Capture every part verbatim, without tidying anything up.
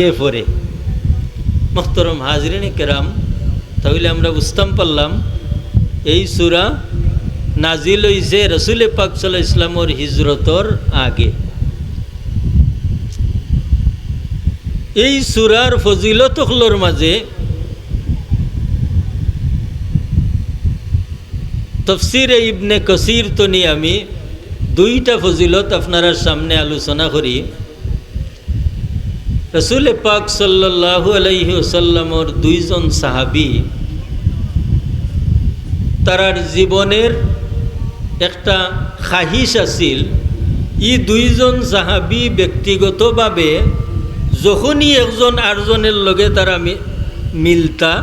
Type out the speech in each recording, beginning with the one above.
এ পরে। মোহতরম হাজিরিন কেরাম, তাহলে আমরা বুঝতাম পারলাম এই সূরা নাজিল হইছে রাসূলে পাক সাল্লাল্লাহু আলাইহি ওয়াসাল্লামর হিজরতর আগে। এই সূরার ফজিলত অকলর মাঝে তফসিরে ইবনে কাসির তনি আমি দুইটা ফজিলত আপনারার সামনে আলোচনা করি। রাসূলে পাক সাল্লাল্লাহু আলাইহি ওয়াসাল্লামর দুইজন সাহাবী, তারার জীবনের একটা খাহিশ আছিল, ই দুইজন সাহাবী ব্যক্তিগতভাবে যখনই একজন আরজনের লগে তারা মি-, মিলতা,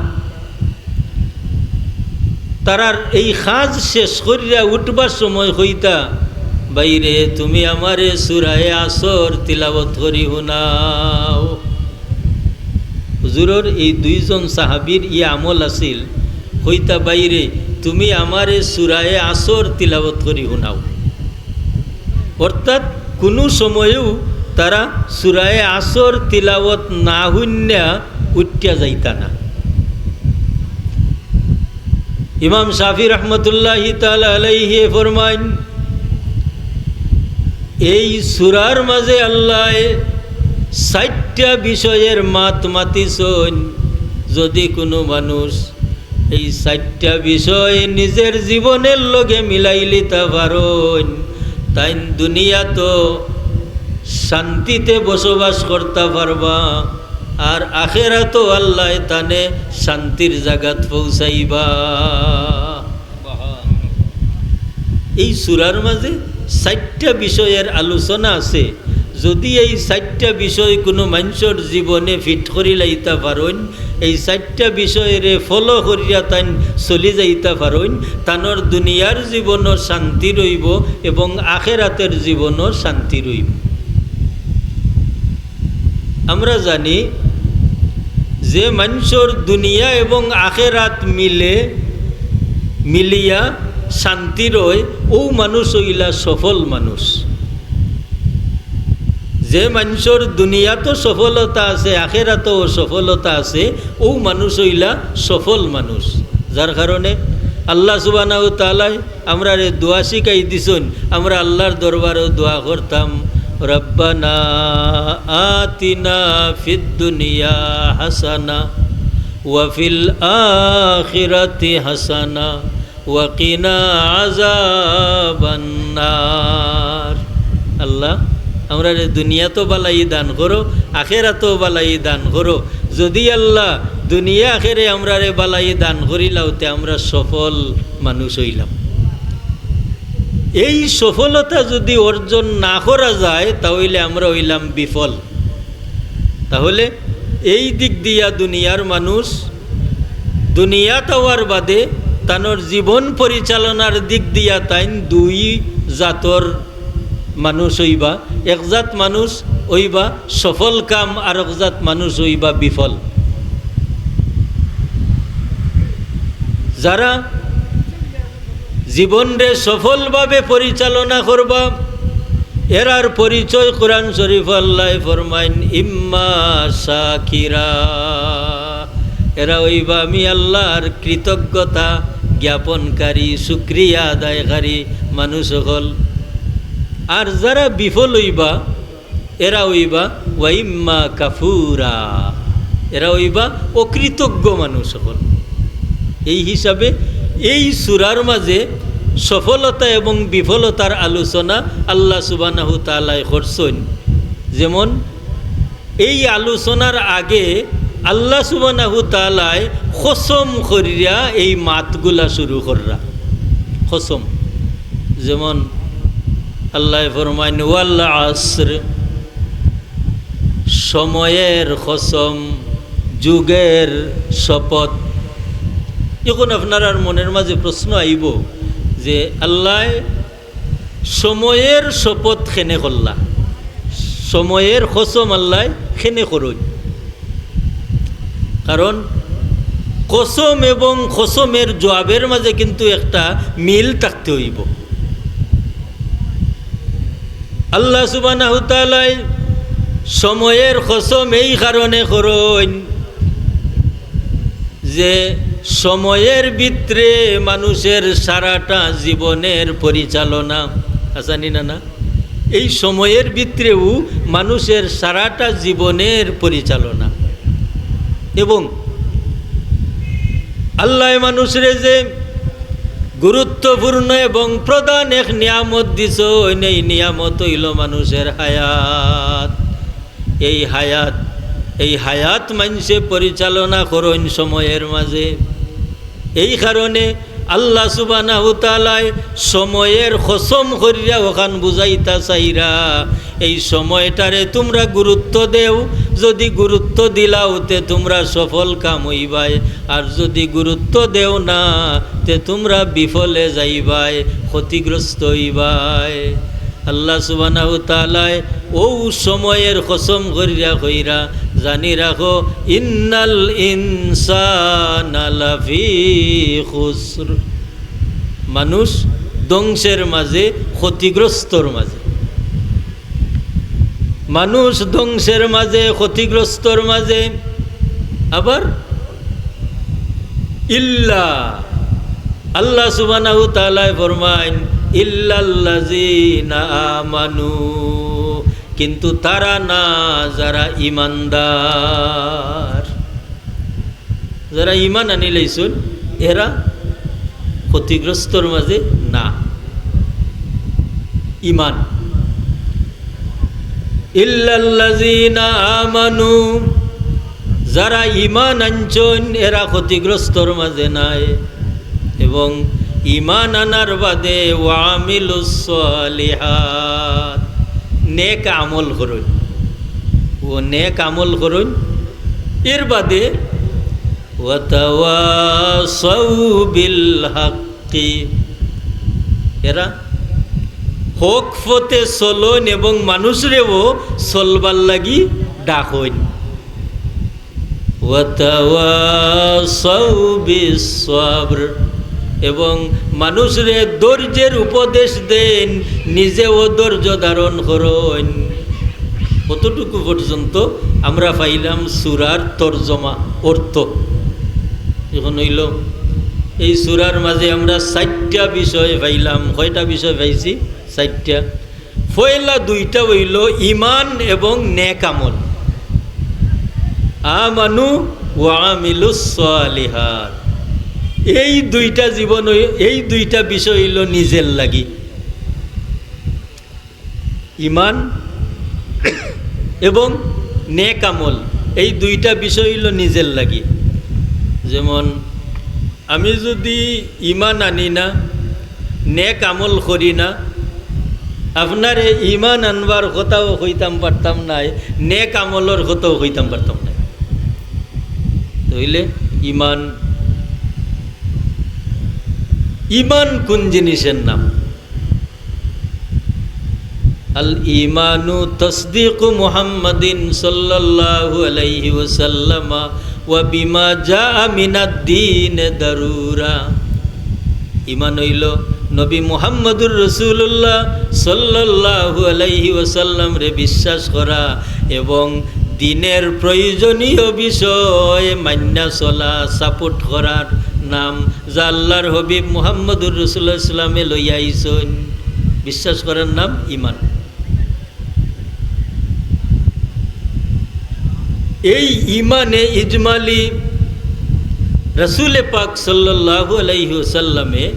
তারার এই কাজ শেষ করিয়া উঠবার সময় কইতা, "ভাইরে, তুমি আমারে সূরায়ে আসর তিলাওয়াত করি হুনাও।" হুজুরর এই দুইজন সাহাবীর ই আমল আছিল, কইতা, "ভাইরে, তুমি আমারে সূরায়ে আসর তিলাওয়াত করি হুনাও।" অর্থাৎ কুনু সময়ও তারা সূরায়ে আসর তিলাওয়াত না হুনিয়া উঠিয়া যাইতা না। ইমাম শাফি রহমতুল্লাহি তাআলা আলাইহি ফরমাইন, এই সূরার মাঝে আল্লায় চাইরটা বিষয়ের মাত মাতিছইন। যদি কুনু মানুষ এই চাইরটা বিষয় নিজের জীবনের লগে মিলাইলিতা পারইন, তাইন দুনিয়াত শান্তিতে বসবাস করতা পারবা, আর আখেরাতও আল্লায় তানে শান্তির জাগাত পৌঁছাইবা। এই সূরার মাঝে চাইরটা বিষয়ের আলোচনা আছে। যদি এই চাইরটা বিষয় কুনু মানষর জীবনে ফিট করি লাইতা পারইন, এই চাইরটা বিষয়রে ফলো করিয়া তাইন চলি যাইতা পারইন, তানর দুনিয়ার জীবনও শান্তি রইবো এবং আখেরাতের জীবনও শান্তি রইবো। আমরা জানি যে মানষর দুনিয়া এবং আখেরাত মিলে, মিলিয়া শান্তি রয়, অউ মানুষ অইলা সফল মানুষ। যে মানষর দুনিয়াত সফলতা আছে, আখেরাতও সফলতা আছে, অউ মানুষ অইলা সফল মানুষ। যার কারণে আল্লাহ সুবহানাহু ওয়া তাআলায় আমরারে দোয়া শিখাই দিছইন, আমরা আল্লাহর দরবারও দোয়া করতাম, "রব্বানা আতিনা ফিদ দুনিয়া হাসানা ওয়া ফিল আখিরাতি হাসানা ওয়া কিনা আযাবান নার।" আল্লাহ, আমরারে দুনিয়াতও বালাই দান করো, আখেরাতও বালাই দান করো। যদি আল্লাহ দুনিয়া আখেরে আমরারে বালাই দান করিলাও, তে আমরা সফল মানুষ অইলাম। এই সফলতা যদি অর্জন না করা যায়, তা অইলে আমরা অইলাম বিফল। তাহলে এই দিক দিয়া দুনিয়ার মানুষ দুনিয়াত আওয়ার বাদে তানর জীবন পরিচালনার দিক দিয়া তাইন দুই জাতর মানুষ অইবা। এক জাত মানুষ অইবা সফল কাম, আর এক জাত মানুষ অইবা বিফল। যারা জীবনরে সফলভাবে পরিচালনা করবা, এরার পরিচয় কোরআন শরীফ আল্লায় ফরমাইন, "ইম্মা শাকিরা।" এরা অইবা আমি আল্লাহর কৃতজ্ঞতা জ্ঞাপনকারী, শুকরিয়া আদায়কারী মানুষ অকল। আর যারা বিফল অইবা, এরা অইবা ওয়া ইম্মা কাফুরা, এরা অইবা অকৃতজ্ঞ মানুষ অকল। এই হিসাবে এই সূরার মাঝে সফলতা এবং বিফলতার আলোচনা আল্লাহ সুবহানাহু তাআলায় করছইন। যেমন এই আলোচনার আগে আল্লাহ সুবহানাহু তাআলায় কসম করিয়া এই মাতগুলা শুরু কররা। কসম, যেমন আল্লায় ফরমাইন, "ওয়াল আসর", সময়ের কসম, যুগের শপথ। এখন আপনারার মনের মাঝে প্রশ্ন আইবো যে আল্লায় সময়ের শপথ কেনে করলা, সময়ের কসম আল্লায় কেনে করইন? কারণ কসম এবং কসমের জবাবের মাঝে কিন্তু একটা মিল থাকতে অইবো। আল্লাহ সুবহানাহু তাআলায় সময়ের কসম এই কারণে করইন যে সময়ের ভিতরে মানুষের সারাটা জীবনের পরিচালনা, আছানি না না? এই সময়ের ভিতরেউ মানুষের সারাটা জীবনের পরিচালনা। এবং আল্লায় মানুষরে যে গুরুত্বপূর্ণ এবং প্রধান এক নিয়ামত দিছইন, এই নিয়ামত অইলো মানুষের হায়াত। এই হায়াত, এই হায়াত মানষে পরিচালনা করইন সময়ের মাঝে। এই কারণে আল্লাহ সুবহানাহু তাআলায় সময়ের কসম করিয়া অখান বুঝাইতা চাইরা, এই সময়টারে তুমরা গুরুত্ব দেও, যদি গুরুত্ব দিলাও তে তুমরা সফল কাম অইবায়, আর যদি গুরুত্ব দেও না তে তুমরা বিফলে যাইবায়, ক্ষতিগ্রস্ত অইবায়। আল্লাহ সুবহানাহু তাআলায় অউ সময়ের কসম করিয়া কইরা, জানি রাখো, ইন্নাল ইনসানা লাফি খুসর, মানুষ ধ্বংসের মাঝে, ক্ষতিগ্রস্তর মাঝে। মানুষ ধ্বংসের মাঝে, ক্ষতিগ্রস্তর মাঝে। আবার ইল্লা, আল্লাহ সুবহানাহু তাআলায় ফরমাইন, ইল্লাল্লাযিনা আমানু, কিন্তু তারা না যারা ইমানদার। যারা ইমান আনিলাইছইন, এরা ক্ষতিগ্রস্তর মাঝে না। ইমান, ইল্লাল্লাযিনা আমানু, যারা ইমান আনছইন, এরা ক্ষতিগ্রস্তর মাঝে নায়। এবং ইমান আনার বাদে ওয়া আমিলুস সালিহাত, নেক আমল করইন। ও নেক আমল করইন। এর বাদে ওয়া তাওয়াসাউ বিল হাক্কি, এরা হক পথে চলইন এবং মানুষরেও চলবার লাগি ডাকইন। ওয়া তাওয়াসাউ বিস সবর, এবং মানুষরে ধৈর্যের উপদেশ দেইন, নিজেও ধৈর্য ধারণ করইন। কতটুকু পর্যন্ত আমরা পাইলাম সূরার তর্জমা, অর্থ। এখন অইলো, এই সূরার মাঝে আমরা চাইরটা বিষয় পাইলাম। কয়টা বিষয় পাইছি? চাইরটা। পয়লা দুইটা অইলো ইমান এবং নেক আমল। আমানু ওয়া আমিলুস সালিহাত। এই দুইটা জীবন অই-, এই দুইটা বিষয় অইলো নিজের লাগি। ইমান এবং নেক আমল, এই দুইটা বিষয় অইলো নিজের লাগি। যেমন আমি যদি ইমান আনি না, নেক আমল করি না, আপনারে ইমান আনবার কথাও কইতাম পারতাম নায়, নেক আমলর কথাও কইতাম পারতাম নায়। তাইলে ইমান, ইমান কোন জিনিসের নাম? আল ইমানু তাসদিকু মুহাম্মাদিন সাল্লাল্লাহু আলাইহি ওয়াসাল্লামা ওয়া বিমা জাআ মিনাদ দীন দারুরা। ইমান অইলো নবী মুহাম্মদুর রাসূলুল্লাহ সাল্লাল্লাহু আলাইহি ওয়াসাল্লামরে বিশ্বাস করা এবং দ্বীনের প্রয়োজনীয় বিষয় মাইন্না চলা, support করার নাম, যা আল্লাহর হাবিব মুহাম্মদুর রাসূলুল্লাহ সাল্লামে লইয়া আইছইন। বিশ্বাস করার নাম ইমান। এই ইমানে ইজমালি রাসূলে পাক সাল্লাল্লাহু আলাইহি ওয়াসাল্লামে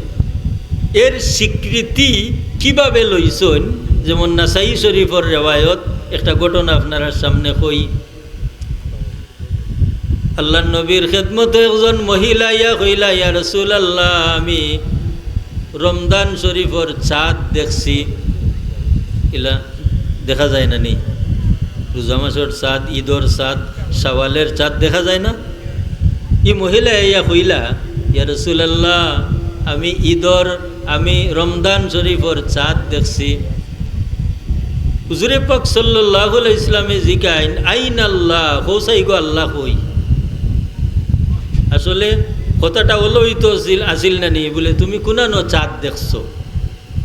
এর স্বীকৃতি কিভাবে লইছইন, যেমন নাসাই শরীফর রেওয়ায়ত, একটা ঘটনা আপনারার সামনে কই। আল্লাহর নবীর খেদমতে একজন মহিলা আইয়া কইলা, "ইয়া রাসূলুল্লাহ, আমি রমজান শরীফর চাঁদ দেখছি।" ইলা দেখা যায় না নি? রোজা মাসর চাঁদ, ঈদর চাঁদ, শাওয়ালের চাঁদ দেখা যায় না? ই মহিলা আইয়া কইলা, "ইয়া রাসূলুল্লাহ, আমি ঈদর, আমি রমজান শরীফর চাঁদ দেখছি।" হুজুরে পাক সাল্লাল্লাহু আলাইহি ওয়াসাল্লামে জিকাইন, "আইন আল্লাহ, কও চাই গো আল্লাহ কই?" আসলে কথাটা অইতো আছিল, আছিল না নি? বলে, "তুমি কুনানো চাঁদ দেখছো?"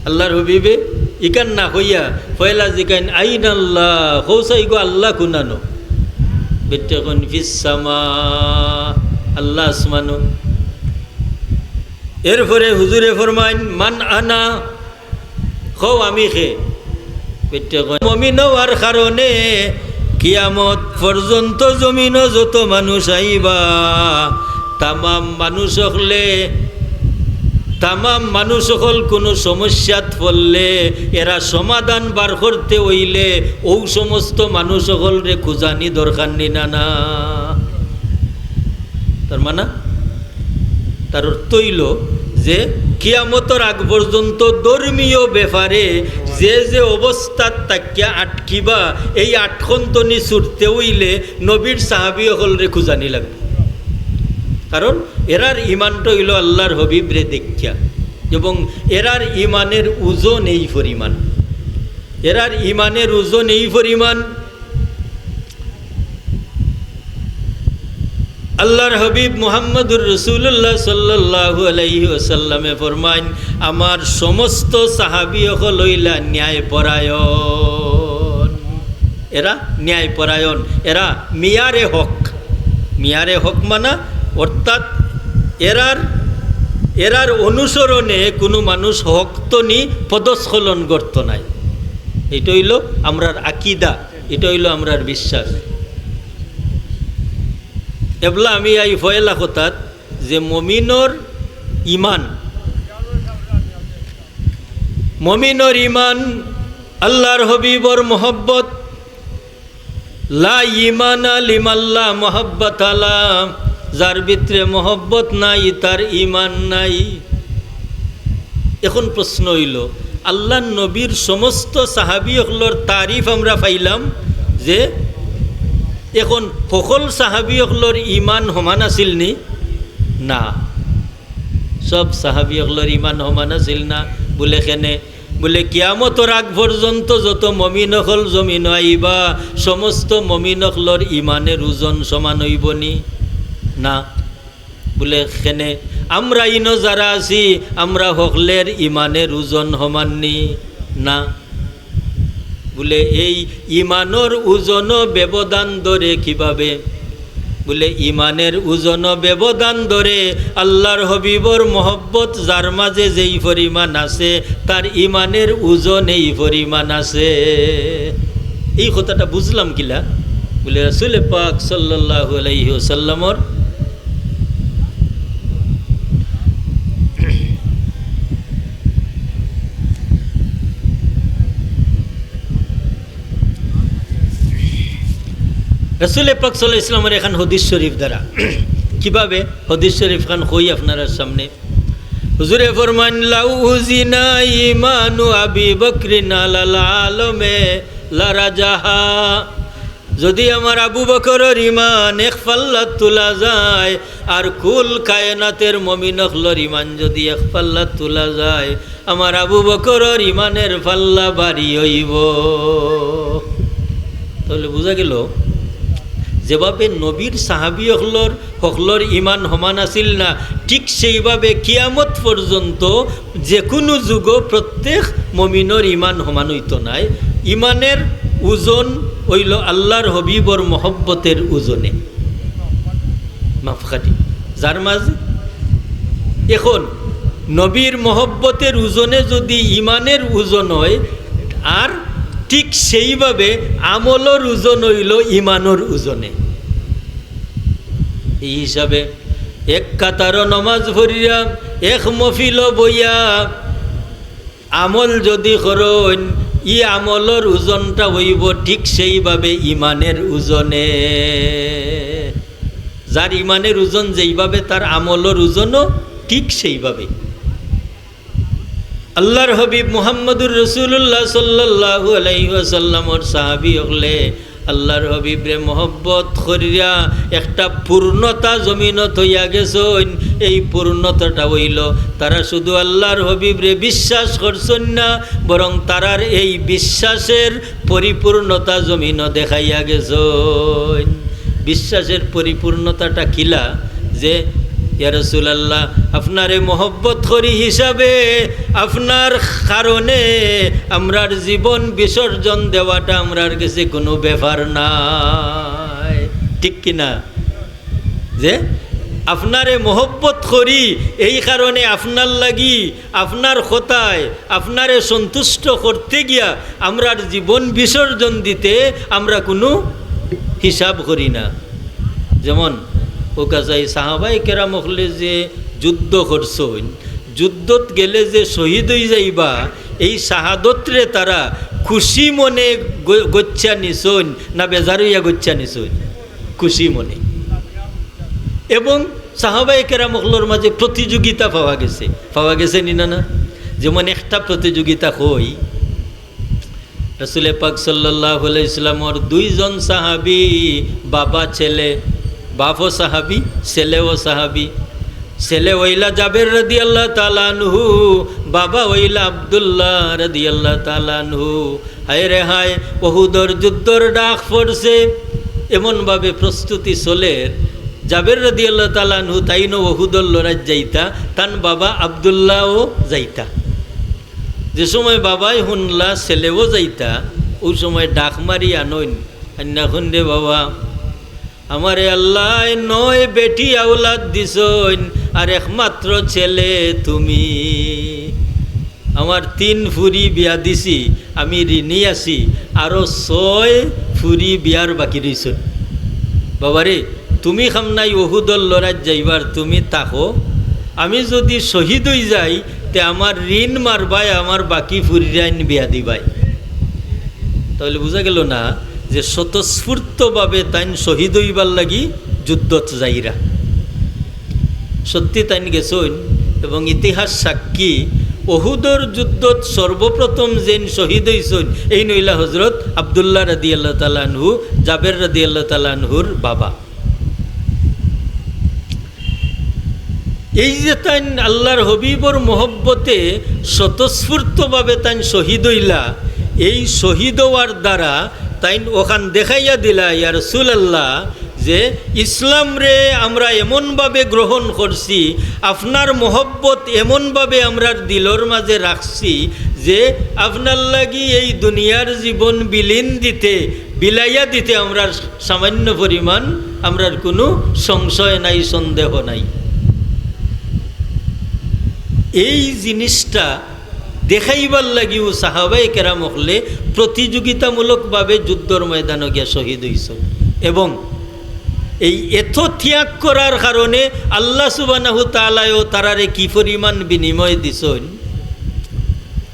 আল্লাহর হাবিবে ইখান না কইয়া পয়লা জিকাইন, "আইনাল্লাহ?" কও চাই গো, আল্লাহ কুনানো? বেটা কইন, "ফিস সামা।" আল্লাহ আসমানো। এরপরে হুজুরে ফরমাইন, "মান আনা?" কও, "আমি কে?" বেটা কইন, "মমিন অওয়ার কারণে কিয়ামত পর্যন্ত জমিনো যত মানুষ আইবা, তামাম মানুষ অকলে, তামাম মানুষ অকল কুনু সমস্যাত পড়লে, এরা সমাধান বার করতে অইলে অউ সমস্ত মানুষ অকলরে খুজানি দরকার নি না, না?" তার মানে, তার অর্থ অইলো যে কিয়ামতর আগ পর্যন্ত ধর্মীয় ব্যাপারে যে যে অবস্থাত থাকিয়া আটকিবা, এই আটকন তনি ছুটতে অইলে নবীর সাহাবী অকলরে খুজানি লাগবো। কারণ এরার ইমানটা অইলো আল্লাহর হাবিবরে দেখিয়া, এবং এরার ইমানের ওজন এই পরিমাণ, এরার ইমানের ওজন এই পরিমাণ। আল্লাহর হাবিব মুহাম্মদুর রাসূলুল্লাহ সাল্লাল্লাহু আলাইহি ওয়াসাল্লামে ফরমাইন, "আমার সমস্ত সাহাবী অকল অইলা ন্যায়পরায়ণ।" এরা ন্যায়পরায়ণ, এরা মিয়ারে হক। মিয়ারে হক মানা অর্থাৎ এরার, এরার অনুসরণে কুনু মানুষ হক তনি পদস্খলন করতো নায়। ইটা অইলো আমরার আকিদা, ইটা অইলো আমরার বিশ্বাস। এবলা আমি আই পয়লা কথাত যে মমিনর ইমান, মমিনর ইমান আল্লাহর হাবিবর মহব্বত, লা ইমানা লিমাল্লা মহাব্বাতালা, যার ভিতরে মহব্বত নাই, তার ইমান নাই। এখন প্রশ্ন অইলো, আল্লাহর নবীর সমস্ত সাহাবী অকলর তারিফ আমরা পাইলাম যে এখন হকল সাহাবী অকলর ইমান সমান আছিল নি? না, সব সাহাবী অকলর ইমান সমান আছিল না। বুলে কেনে? বুলে কিয়ামতর আগ পর্যন্ত যত মমিন অকল জমিনো আইবা, সমস্ত মমিন অকলর ইমানের ওজন সমান অইবো নি? না। বুলে কেনে? আমরা ইনো যারা আছি, আমরা হকলের ইমানের ওজন সমান নি? না। বুলে এই ইমানর ওজনো ব্যবধান ধরে কিভাবে? বুলে ইমানের ওজনো ব্যবধান ধরে আল্লাহর হাবিবর মহব্বত যার মাঝে যেই পরিমাণ আছে, তার ইমানের ওজন এই পরিমাণ আছে। এই কথাটা বুঝলাম কিলা? বুলে রাসূলে পাক সাল্লাল্লাহু আলাইহি ওয়াসাল্লামর রাসূলে পাক সাল্লাল্লাহু আলাইহি ওয়াসাল্লামর এখান হাদিস শরীফ দ্বারা। কিভাবে? হাদিস শরীফ খান কই আপনারার সামনে। হুজুরে ফরমান, "লাউ উজিনা ইমানু আবি বকরিন আলাল আলমে লারাজাহা।" যদি আমার আবু বকরর ইমান এক পাল্লাত তুলা যায়, আর কুল কায়নাতের মমিন অকলর ইমান যদি এক পাল্লাত তুলা যায়, আমার আবু বকরর ইমানের পাল্লা ভারি অইবো। তাহলে বুঝা গেল, যেভাবে নবীর সাহাবী অকলর, হকলর ইমান সমান আছিল না, ঠিক সেইভাবে কিয়ামত পর্যন্ত যে কুনু যুগো প্রত্যেক মমিনর ইমান সমান অইতো নায়। ইমানের ওজন অইলো আল্লাহর হাবিবর মহব্বতের ওজনে। মাপকাঠি। যার মাঝে এখন নবীর মহব্বতের ওজনে যদি ইমানের ওজন হয়, আর ঠিক সেইভাবে আমলর ওজন অইলো ইমানর ওজনে। এই হিসাবে এক কাতারো নমাজ পড়িয়া, এক মফিলো বইয়া, আমল যদি করইন, ই আমলর ওজনটা অইবো ঠিক সেইভাবে ইমানের ওজনে। যার ইমানের ওজন যেইভাবে, তার আমলর ওজনও ঠিক সেইভাবে। আল্লাহর হাবিব মুহাম্মদুর রাসূলুল্লাহ সাল্লাল্লাহু আলাইহি ওয়াসাল্লামর সাহাবী অকলে আল্লাহর হাবিবরে মহব্বত করিয়া একটা পূর্ণতা জমিনো থইয়া গেছইন। এই পূর্ণতাটা অইলো, তারা শুধু আল্লাহর হাবিবরে বিশ্বাস করছইন না, বরং তারার এই বিশ্বাসের পরিপূর্ণতা জমিনো দেখাইয়া গেছইন। বিশ্বাসের পরিপূর্ণতাটা কিলা? যে ইয়া রাসূলুল্লাহ, আপনারে মহব্বত করি হিসাবে আপনার কারণে আমরার জীবন বিসর্জন দেওয়াটা আমরার গেছে কুনু ব্যাপার নায়, ঠিক কি না? যে আপনারে মহব্বত করি, এই কারণে আপনার লাগি, আপনার কথায়, আপনারে সন্তুষ্ট করতে গিয়া আমরার জীবন বিসর্জন দিতে আমরা কুনু হিসাব করি না। যেমন অউ কাছাই সাহাবায়ে কেরাম অকলে যে যুদ্ধ করছইন, যুদ্ধত গেলে যে শহীদ অইযাইবা, এই শাহাদতরে তারা খুশি মনে গ-, গইচ্ছা নিছইন না বেজার অইয়া গইচ্ছা নিছইন? খুশি মনে। এবং সাহাবায়ে কেরাম অকলর মাঝে প্রতিযোগিতা পাওয়া গেছে, পাওয়া গেছে নি না? না, যেমন একটা প্রতিযোগিতা কই, রাসূলে পাক সাল্লাল্লাহু আলাইহি ওয়াসাল্লামর দুইজন সাহাবী, বাবা ছেলে, বাপও সাহাবী, ছেলেও সাহাবী। ছেলে অইলা জাবের রাদিয়াল্লাহু তাআলা আনহু, বাবা অইলা আব্দুল্লাহ রাদিয়াল্লাহু তাআলা আনহু। হায় রে হায়, উহুদর যুদ্ধর ডাক পড়ছে, এমনভাবে প্রস্তুতি চলের। জাবের রাদিয়াল্লাহু তাআলা আনহু তাইনও উহুদর লড়াইত যাইতা, তান বাবা আব্দুল্লাহও যাইতা। যে সময় বাবায় হুনলা ছেলেও যাইতা, অউ সময় ডাক মারি আনইন, আইন্না কইন, "রে বাবা, আমারে আল্লায় নয় বেটি আওলাদ দিছইন, আর একমাত্র ছেলে তুমি। আমার তিন ফুরি বিয়া দিছি, আমি ঋণী আছি, আরো ছয় ফুরি বিয়ার বাকি রইছইন। বাবারে, তুমি খামনাই উহুদর লড়াইত যাইবার, তুমি থাকো, আমি যুদি শহীদ অইযাই, তে আমার ঋণ মারবায়, আমার বাকি ফুরিরাইন বিয়া দিবায়।" তাইলে বুঝা গেল না যে স্বতঃস্ফূর্তভাবে তাইন শহীদ অইবার লাগি যুদ্ধত যাইরা? সত্যি তাইন গেছইন, এবং ইতিহাস সাক্ষী, উহুদর যুদ্ধত সর্বপ্রথম যেইন শহীদ অইছইন, এইন অইলা হযরত আব্দুল্লাহ রাদিয়াল্লাহু তাআলা আনহু, জাবের রাদিয়াল্লাহু তাআলা আনহুর বাবা। এই যে তাইন আল্লাহর হাবিবর মহব্বতে স্বতঃস্ফূর্তভাবে তাইন শহীদ অইলা, এই শহীদ অওয়ার দ্বারা তাইন অখান দেখাইয়া দিলা, ইয়া রাসূলুল্লাহ, যে ইসলামরে আমরা এমনভাবে গ্রহণ করছি, আপনার মহব্বত এমনভাবে আমরার দিলর মাঝে রাখছি যে আপনার লাগি এই দুনিয়ার জীবন বিলীন দিতে, বিলাইয়া দিতে আমরার সামান্য পরিমাণ, আমরার কুনু সংশয় নাই, সন্দেহ নাই। এই জিনিসটা দেখাইবার লাগিউ সাহাবায়ে কেরাম অকলে প্রতিযোগিতামূলকভাবে যুদ্ধর ময়দানো গিয়া শহীদ অইছইন। এবং এই এত ত্যাগ করার কারণে আল্লাহ সুবহানাহু তাআলায়ও তারারে কি পরিমাণ বিনিময় দিছইন।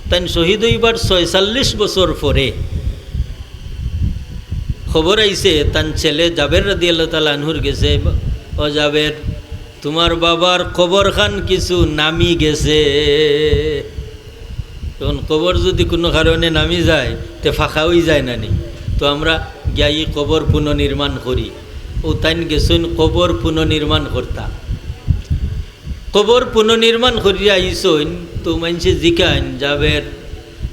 তাইন শহীদ অইবার ছয়চল্লিশ বছর পরে খবর আইছে, তান ছেলে জাবের রাদিয়াল্লাহু তাআলা আনহুর গেছে, "ও জাবের, তুমার বাবার কবরখান কিছু নামি গেছে।" এখন কবর যুদি কুনু কারণে নামি যায়, তে ফাঁকা অইযায় না নি? তো আমরা গিয়া ই কবর পুনর্নির্মাণ করি। অউ তাইন গেছইন কবর পুনর্নির্মাণ করতা। কবর পুনর্নির্মাণ করিয়া আইছইন, তো মাইনষে জিকাইন, "জাবের,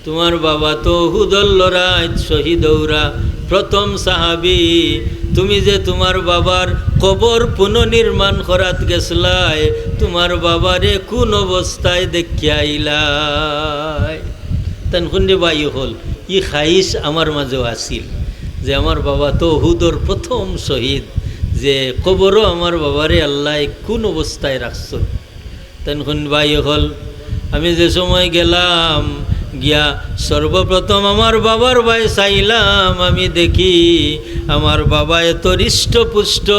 তুমার বাবা তো উহুদর লড়াইত শহীদ অউরা, প্রথম সাহাবী, তুমি যে তুমার বাবার কবর পুনর্নির্মাণ করাত গেছলায়, তুমার বাবারে কুন অবস্থায় দেখিয়া আইলায়?" তাইন কইন, "রে ভাই অকল, ই খাহিশ আমার মাঝেও আছিল যে আমার বাবা তো উহুদর প্রথম শহীদ, যে কবরো আমার বাবারে আল্লায় কুন অবস্থায় রাখছইন।" তাইন কইন, "ভাই অকল, আমি যে সময় গেলাম, গিয়া সর্বপ্রথম আমার বাবার বায় চাইলাম, আমি দেখি আমার বাবা এত হৃষ্টপুষ্ট,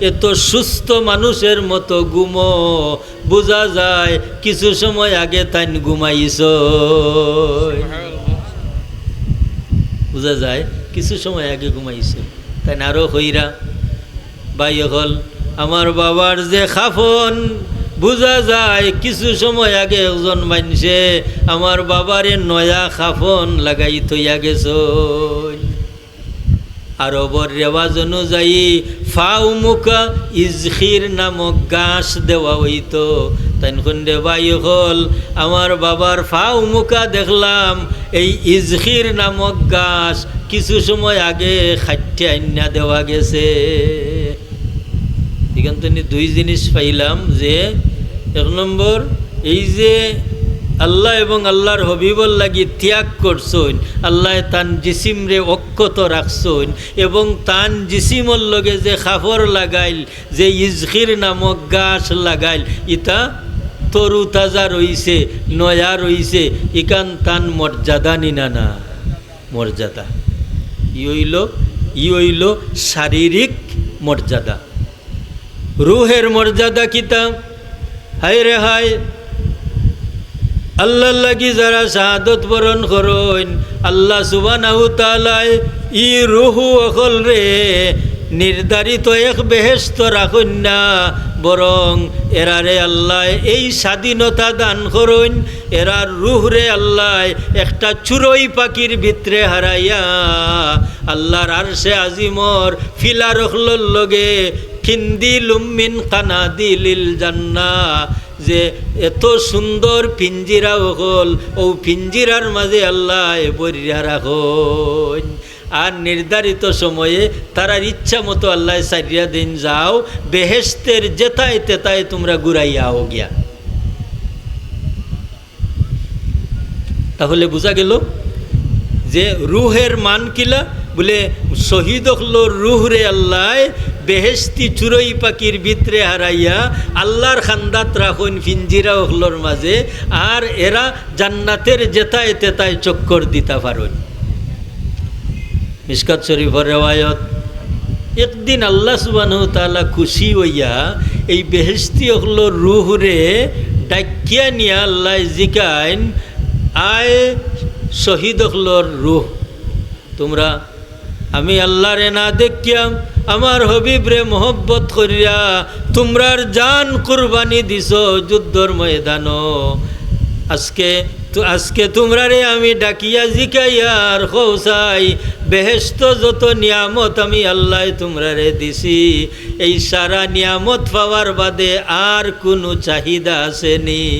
এত সুস্থ মানুষের মতো ঘুমো, বুঝা যায় কিছু সময় আগে তাইন ঘুমাইছইন। বুঝা যায় কিছু সময় আগে ঘুমাইছইন।" তাইন আরো কইরা, "ভাই অকল, আমার বাবার যে কাফন, বুঝা যায় কিছু সময় আগে একজন মাইনষে আমার বাবারে নয়া কাফন লাগাই থইয়া গেছইন।" আরবর রেওয়াজ অনুযায়ী ফাউ মুখা ইজখির নামক ঘাস দেওয়া অইতো। তাইন কইন, "রে ভাই অকল, আমার বাবার ফাউ মুখা দেখলাম, এই ইজখির নামক ঘাস কিছু সময় আগে কাটিয়া আইন্না দেওয়া গেছে।" ইখান দুই জিনিস পাইলাম যে, এক নম্বর, এই যে আল্লাহ এবং আল্লাহর হবিবর লাগি ত্যাগ করছইন, আল্লায় তান জিসিমরে অক্ষত রাখছইন এবং তান জিসিমর লগে যে কাপড় লাগাইল, যে ইজখির নামক গাছ লাগাইল, ইতা তরুতাজা রইছে, নয়া রইছে, ইখান তান মর্যাদা নি না? না, মর্যাদা। ই অইল, ই অইল শারীরিক মর্যাদা। রুহের মর্যাদা কিতা? হায় রে হায়, আল্লাহর লাগি যারা শাহাদত বরণ করইন, আল্লাহ সুবহানাহু তাআলায় ই রুহু অকলরে নির্ধারিত এক বেহেশত রাখইন না, বরং এরারে আল্লায় এই স্বাধীনতা দান করইন, এরার রুহরে আল্লায় একটা চুরই পাখির ভিতরে হারাইয়া আল্লাহর আরশে আজিমর ফিলার অকলর লগে কিন্দিলুম মিন কানাদিলিল জান্নাহ, যে এত সুন্দর পিঞ্জিরা অকল, অউ পিঞ্জিরার মাঝে আল্লায় বরিয়া রাখইন। আর নির্ধারিত সময়ে তারার ইচ্ছা মতো আল্লায় ছাড়িয়া দেইন, "যাও, বেহেশতের যেতায় তেতায় তুমরা ঘুরাইয়া আও গিয়া।" তাহলে বুঝা গেল যে রুহের মান কিলা? বলে, শহীদ অকলর রুহরে আল্লায় বেহেশতি চুরই পাখির ভিতরে হারাইয়া আল্লাহর খান্দাত রাখইন পিঞ্জিরা অকলর মাঝে, আর এরা জান্নাতের যেতায় তেতায় চক্কর দিতা পারইন। মিশকাত শরীফর রেওয়ায়ত, একদিন আল্লাহ সুবহানাহু তাআলা খুশি অইয়া এই বেহেশতি অকলর রুহরে ডাকিয়া নিয়া আল্লায় জিকাইন, "আয় শহীদ অকলর রুহ, তুমরা, আমি আল্লাহরে না দেখিয়া, আমার হবিবরে মহব্বত করিয়া তুমরার জান কুরবানি দিছো যুদ্ধর ময়দানো। আজকে তু-, আজকে তুমরারে আমি ডাকিয়া জিকাইয়ার কও চাই, বেহেশত যত নিয়ামত আমি আল্লায় তুমরারে দিছি, এই সারা নিয়ামত পাওয়ার বাদে আর কুনু চাহিদা আছে নি?"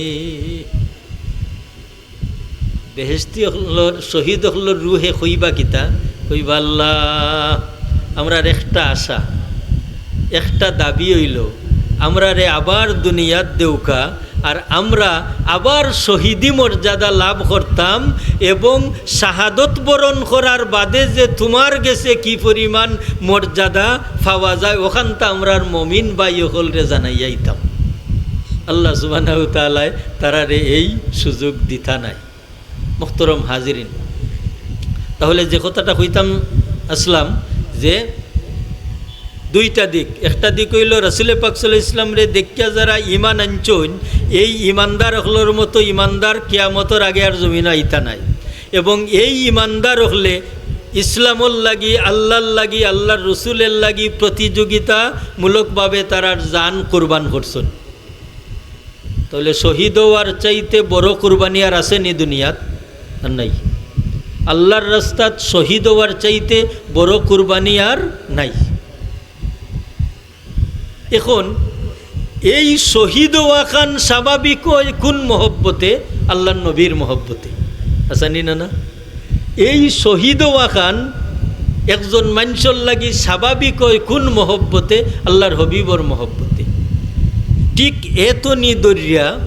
বেহেশতি অকলর, শহীদ অকলর রুহে কইবা কিতা? কইবা, "আল্লাহ, আমরার একটা আশা, একটা দাবি অইল, আমরারে আবার দুনিয়াত দেউক্কা, আর আমরা আবার শহীদি মর্যাদা লাভ করতাম, এবং শাহাদত বরণ করার বাদে যে তুমার গেছে কি পরিমাণ মর্যাদা পাওয়া যায়, অখানতা আমরার মমিন ভাই অকলরে জানাইয়া আইতাম।" আল্লাহ সুবহানাহু তাআলায় তারারে এই সুযোগ দিতা নায়। মুহতারাম হাজিরিন, তাহলে যে কথাটা কইতাম আসলাম যে দুইটা দিক, একটা দিক অইল রাসুলে পাক সাল্লাল্লাহু আলাইহি ওয়াসাল্লামরে দেখিয়া যারা ইমান আনছইন, এই ইমানদার অকলর মতো ইমানদার কিয়ামতর আগে আর জমিনো আইতা নায়, এবং এই ইমানদার অকলে ইসলামর লাগি, আল্লাহর লাগি, আল্লাহর রসুলের লাগি প্রতিযোগিতামূলকভাবে তারার জান কুরবান করছইন। তাহলে শহীদ অওয়ার চাইতে বড় কুরবানি আর আছে নি দুনিয়াত? আর নাই। আল্লাহর রাস্তাত শহীদ অওয়ার চাইতে বড় কুরবানি আর নাই। এখন এই শহীদ অওয়াখান স্বাভাবিক অয় কুন মহব্বতে? আল্লাহর নবীর মহব্বতে। আছে নি না? না। এই শহীদ অওয়াখান একজন মানষর লাগি স্বাভাবিক অয় কুন মহব্বতে? আল্লাহর হবিবর মহব্বতে। ঠিক এত নি ধরিয়া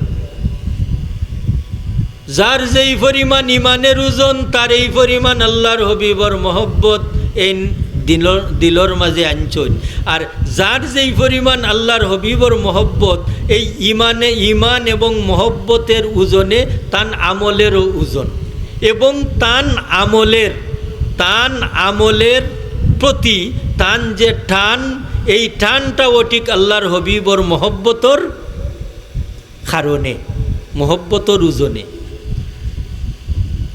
যার যেই পরিমাণ ইমানের ওজন, তার এই পরিমাণ আল্লাহর হবিবর মহব্বত এই দিলর, দিলর মাঝে আনছইন। আর যার যেই পরিমাণ আল্লাহর হবিবর মহব্বত, এই ইমানে, ইমান এবং মহব্বতের ওজনে তান আমলেরও ওজন। এবং তান আমলের, তান আমলের প্রতি তান যে টান, এই টানটাও ঠিক আল্লাহর হবিবর মহব্বতর কারণে, মহব্বতর ওজনে।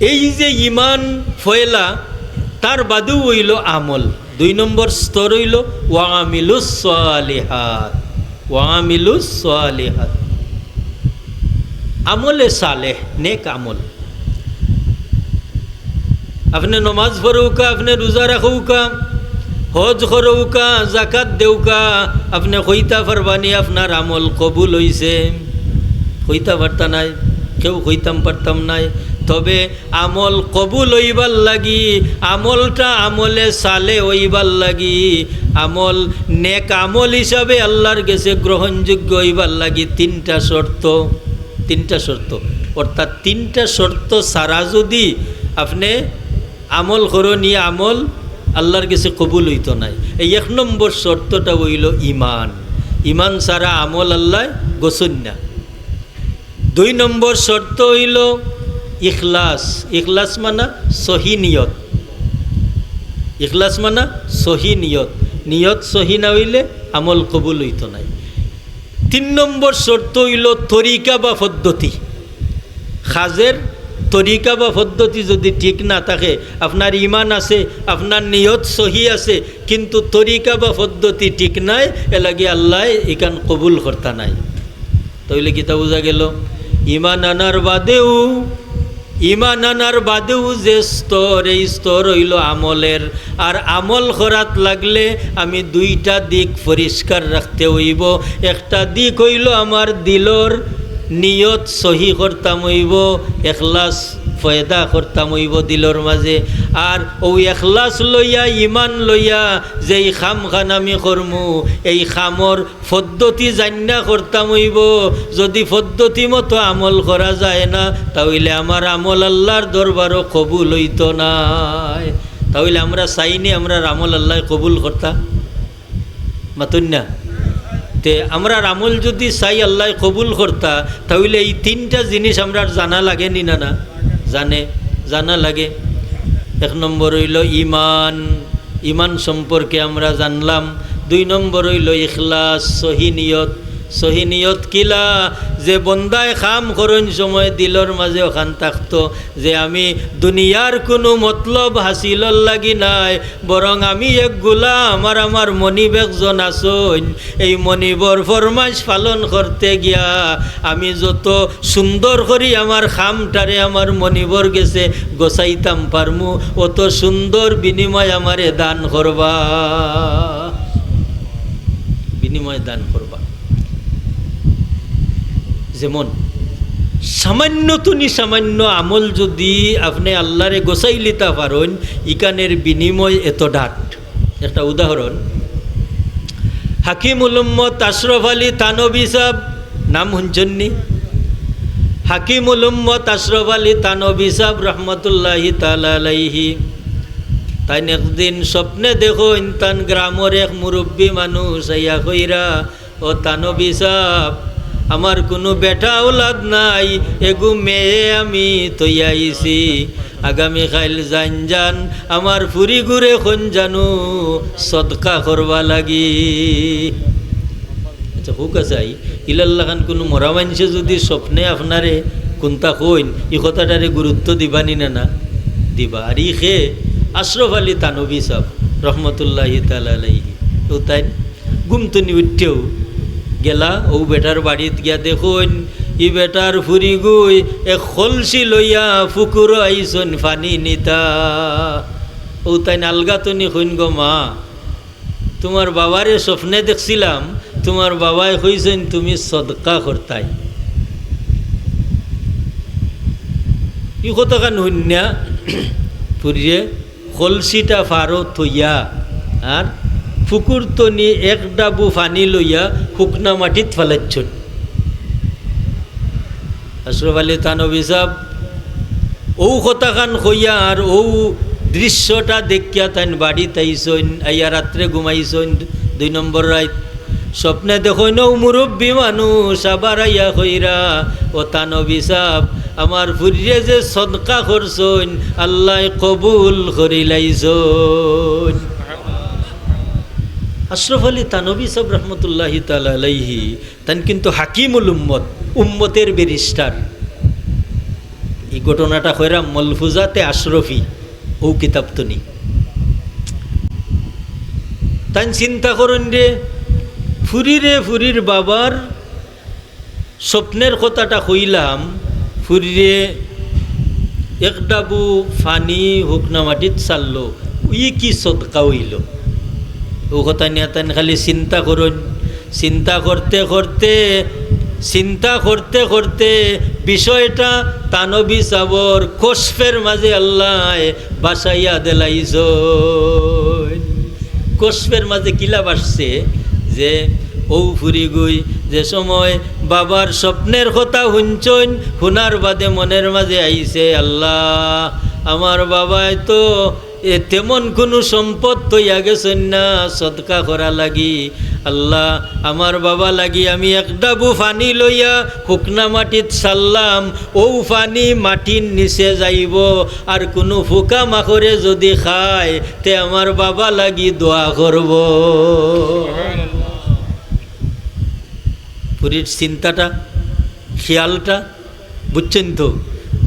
এই যে ইমান পয়লা, তার বাদেও অইল আমল। দুই নম্বর স্তর অইল ওয়া আমিলুস সালিহাত, ওয়া আমিলুস সালিহাত, আমলে সালেহ, নেক আমল। আপনে নমাজ পড়উক্কা, আপনে রোজা রাখউক্কা, হজ করউক্কা, জাকাত দেউক্কা, আপনে কইতা পারবা নি আপনার আমল কবুল অইছে? কইতা পারতা নায়, কেউ কইতাম পারতাম নায়। তবে আমল কবুল অইবার লাগি, আমলটা আমলে সালে অইবার লাগি, আমল নেক আমল হিসাবে আল্লাহর গেছে গ্রহণযোগ্য অইবার লাগি তিনটা শর্ত, তিনটা শর্ত, অর্থাৎ তিনটা শর্ত ছাড়া যুদি আপনে আমল করইন, ই আমল আল্লাহর গেছে কবুল অইতো নায়। এই এক নম্বর শর্তটা অইলো ইমান। ইমান ছাড়া আমল আল্লায় গছইন না। দুই নম্বর শর্ত অইলো ইখলাস। ইখলাস মানা সহি নিয়ত। ইখলাস মানা সহি নিয়ত। নিয়ত সহি না অইলে আমল কবুল অইতো নায়। তিন নম্বর শর্ত অইলো তরিকা বা পদ্ধতি। কাজের তরিকা বা পদ্ধতি যুদি ঠিক না থাকে, আপনার ইমান আছে, আপনার নিয়ত সহি আছে, কিন্তু তরিকা বা পদ্ধতি ঠিক নায়, এরলাগি আল্লায় ইখান কবুল করতা নায়। তাইলে কিতা বুঝা গেলো? ইমান আনার বাদেউ, ইমান আনার বাদেউ যে স্তর, এই স্তর অইলো আমলের। আর আমল করাত লাগলে আমি দুইটা দিক পরিষ্কার রাখতে অইবো। একটা দিক অইলো আমার দিলর নিয়ত সহি করতাম অইবো, এখলাস পয়দা করতাম অইবো দিলর মাঝে। আর অউ এখলাস লইয়া, ইমান লইয়া যেই কামখান আমি করমু, এই কামর পদ্ধতি জাইন্না করতাম অইবো। যুদি পদ্ধতি মতো আমল করা যায় না, তাইলে আমার আমল আল্লাহর দরবারো কবুল অইতো নায়। তাইলে আমরা চাইনি আমরার আমল আল্লায় কবুল করতা? মাতইন না। তে আমরার আমল যুদি চাই আল্লায় কবুল করতা, তাইলে এই তিনটা জিনিস আমরার জানা লাগে নি না? না জানে, জানা লাগে। এক নম্বর অইলো ইমান, ইমান সম্পর্কে আমরা জানলাম। দুই নম্বর অইলো ইখলাস, সহি নিয়ত। সহি নিয়ত কিলা? যে বন্দায় কাম করইন সময় দিলর মাঝে অখান থাকতো যে আমি দুনিয়ার কুনু মতলব হাসিলর লাগি নায়, বরং আমি এক গুলাম আর আমার মনিব একজন আছইন, এই মনিবর ফরমাইশ পালন করতে গিয়া আমি যত সুন্দর করি আমার কামটারে আমার মনিবর গেছে গছাইতাম পারমু, অত সুন্দর বিনিময় আমারে দান করবা, বিনিময় দান করবা। যেমন সামান্য তুনি সামান্য আমল যুদি আপনে আল্লাহরে গছাইলিতা পারইন, ইখানের বিনিময় এত ডাট। একটা উদাহরণ, হাকিমুল উম্মত আশরাফ আলী থানভী সাহেব, নাম হুনছইন নি? হাকিমুল উম্মত আশরাফ আলী থানভী সাহেব রহমতুল্লাহি তাআলা আলাইহি, তাইন একদিন স্বপ্নে দেখইন তান গ্রামর এক মুরব্বী মানুষ আইয়া কইরা, "ও থানভী সাহেব, আমার কুনু বেটা আওলাদ নাই, এগু মেয়ে আমি থইয়া আইছি। আগামী কাইল যাইন যান আমার ফুরিগুরে কইন যানু সদকা করবা লাগি।" আচ্ছা, হুক আছে আই, ইলাল্লাখান কুনু মরা মানষে যুদি স্বপ্নে আপনারে কুন্তা কইন, ই কথাটারে গুরুত্ব দিবা নি না? না দিবা। আর ই কে? আশরাফ আলী থানভী সাহেব রহমতুল্লাহি তাআলা আলাইহি। তো তাইন ঘুম তনি উঠিয়াউ গেলা, অউ বেটার বাড়িত গিয়া দেখইন, ই বেটার ফুরিগুয়ে এক কলসি লইয়া ফুকুরো আইছইন পানি নিতা। অউ তাইন আলগা তনি কইন, "গো মা, তুমার বাবারে স্বপ্নে দেখছিলাম, তুমার বাবায় কইছইন তুমি সদকা করতায়।" ই কথাখান হুনিয়া ফুরিয়ে কলসিটা পারো থইয়া আর ফুকুর তনি এক ডাবু পানি লইয়া হুকনা মাটিত ফালাইছইন। আশরাফ আলী থানভী সাহেব অউ কথাখান কইয়া আর অউ দৃশ্যটা দেখিয়া তাইন বাড়িত আইছইন, আইয়া রাত্রে ঘুমাইছইন। দুই নম্বর রাইত স্বপ্নে দেখইন অউ মুরব্বী মানুষ আবার আইয়া কইরা, "ও থানভী সাহেব, আমার ফুরিয়ে যে সদকা করছইন, আল্লায় কবুল করিলাইছইন।" আশরাফ আলী থানভী সাহেব রহমতুল্লাহি তাআলা আলাইহি, তাইন কিন্তু হাকিমুল উম্মত, উম্মতের ব্যারিস্টার। ই ঘটনাটা কইরা মলফুজাতে আশরফি, অউ কিতাব তনি। তাইন চিন্তা করইন রে, ফুরিরে ফুরির বাবার স্বপ্নের কথাটা কইলাম, ফুরিরে এক ডাবু পানি হুকনা মাটিত ছাড়লো, ই কি সদকা অইলো? অউ কথা নিয়া তাইন খালি চিন্তা করইন। চিন্তা করতে করতে চিন্তা করতে করতে বিষয়টা তানবী সাবর কশফের মাঝে আল্লায় বাসাইয়া দিলাইছইন। কশফের মাঝে কিলা বাসছে যে অউ ফুরিগুই যে সময় বাবার স্বপ্নের কথা হুনছইন, হুনার বাদে মনের মাঝে আইছে, "আল্লাহ, আমার বাবায় তো এ তেমন কুনু সম্পদ থইয়া গেছইন না সদকা করা লাগি। আল্লাহ, আমার বাবা লাগি আমি এক ডাবু পানি লইয়া হুকনা মাটিত ছাড়লাম, অউ পানি মাটির নিচে যাইবো, আর কুনু ফুকা মাকড়ে যুদি খায়, তে আমার বাবা লাগি দোয়া করবো।" ফুরির চিন্তাটা, খেয়ালটা বুঝছইন তো?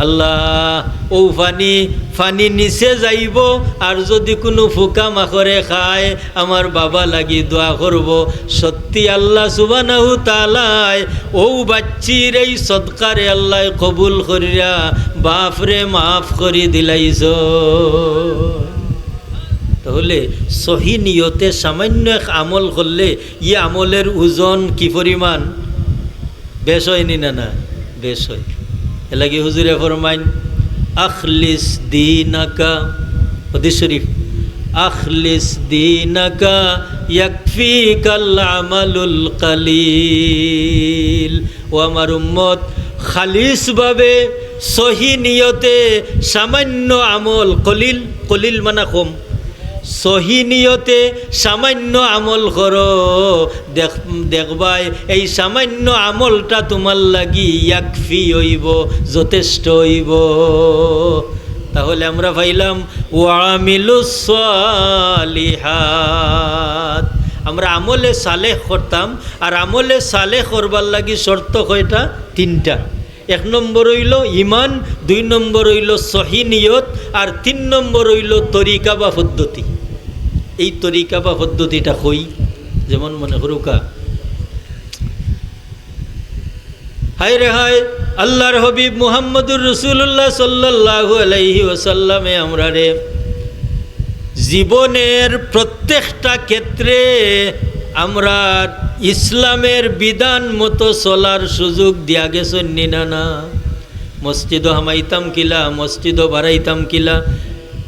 আল্লাহ, অউ পানি, পানি নিচে যাইবো, আর যুদি কুনু ফুকা মাকড়ে খায়, আমার বাবা লাগি দোয়া করবো। সত্যি আল্লাহ সুবহানাহু তাআলায় অউ বাচ্চির এই সদকারে আল্লায় কবুল করিয়া বাপরে মাফ করি দিলাইছইন। তাহলে সহি নিয়তে সামান্য এক আমল করলে ই আমলের ওজন কি পরিমাণ? বেশ অয়নি না, না? বেশ অয়। এরলাগি হুজুরে ফরমাইন, "আখলিস দীনাকা", হাদিস শরীফ, "আখলিস দীনাকা ইয়াকফিকাল আমালুল কালিল।" ও আমার উম্মত, খালিসভাবে সহি নিয়তে সামান্য আমল, কলিল, কলিল মানে কম, সহি নিয়তে সামান্য আমল করো, দেখ-, দেখবায় এই সামান্য আমলটা তুমার লাগি ইয়াকফি অইবো, যথেষ্ট অইবো। তাহলে আমরা পাইলাম, "ওয়া আমিলুস সালিহাত।" আমরা আমলে সালেহ করতাম, আর আমলে সালেহ করবার লাগি শর্ত কয়টা? তিনটা। এক নম্বর অইলো ইমান, দুই নম্বর অইলো সহি নিয়ত, আর তিন নম্বর অইলো তরিকা বা পদ্ধতি। এই তরিকা বা পদ্ধতিটা কই, যেমন মনে করুক্কা, হায় রে হায়, আল্লাহর হাবিব মুহাম্মদুর রাসূলুল্লাহ সাল্লাল্লাহু আলাইহি ওয়াসাল্লামে আমরারে জীবনের প্রত্যেকটা ক্ষেত্রে আমরা ইসলামের বিধান মতো চলার সুযোগ দিয়া গেছইন নি না, না? মসজিদো হামাইতাম কিলা, মসজিদো বারাইতাম কিলা,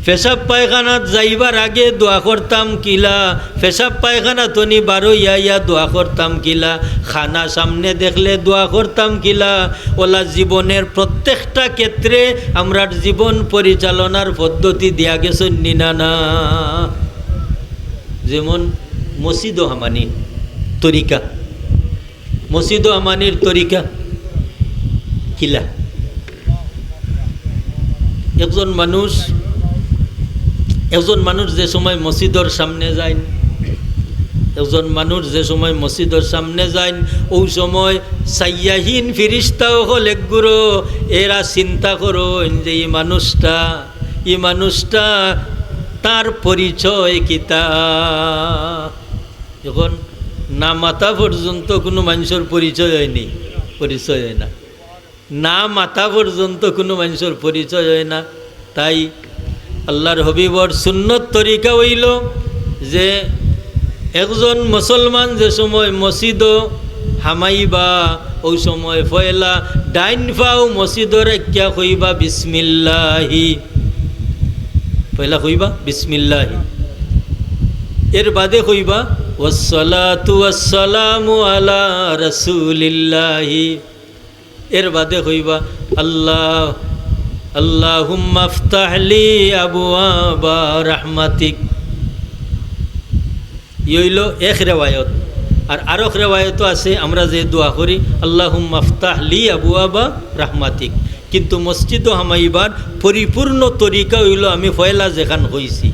পেশাব পায়খানাত যাইবার আগে দোয়া করতাম কিলা, পেশাব পায়খানা তনি বারইয়া আইয়া দোয়া করতাম কিলা, খানা সামনে দেখলে দোয়া করতাম কিলা, অলা জীবনের প্রত্যেকটা ক্ষেত্রে আমরার জীবন পরিচালনার পদ্ধতি দিয়া গেছইন নি না, না? যেমন মসজিদো হামানির তরিকা, মসজিদো হামানির তরিকা কিলা? একজন মানুষ, একজন মানুষ যে সময় মসজিদর সামনে যাইন, একজন মানুষ যে সময় মসজিদর সামনে যাইন, অউ সময় চাইয়াহীন ফিরিস্তা অকল একগুরো এরা চিন্তা করইন যে ই মানুষটা, ই মানুষটা তার পরিচয় কিতা? এখন না মাতা পর্যন্ত কুনু মানষর পরিচয় অয়নি, পরিচয় অয় না। না মাতা পর্যন্ত কুনু মানষর পরিচয় অয় না। তাই আল্লাহর হাবিবর সুন্নত তরিকা অইলো যে একজন মুসলমান যে সময় মসজিদো হামাইবা, অউ সময় পয়লা ডাইন পাও মসজিদো রাখিয়া কইবা বিসমিল্লাহি। পয়লা কইবা বিসমিল্লাহি, এর বাদে কইবা ওয়াসসালাতু ওয়াসসালামু আলা রাসূলিল্লাহি, এর বাদে কইবা আল্লাহ, আল্লাহুম্মা ইফতাহ লি আবওয়াবা রাহমাতিক। ই অইলো এক রেওয়ায়ত। আর আরক রেওয়ায়তও আছে, আমরা যে দোয়া করি, "আল্লাহুম্মা ইফতাহ লি আবওয়াবা রাহমাতিক।" কিন্তু মসজিদো হামাইবার পরিপূর্ণ তরিকা অইলো আমি পয়লা যেখান কইছি।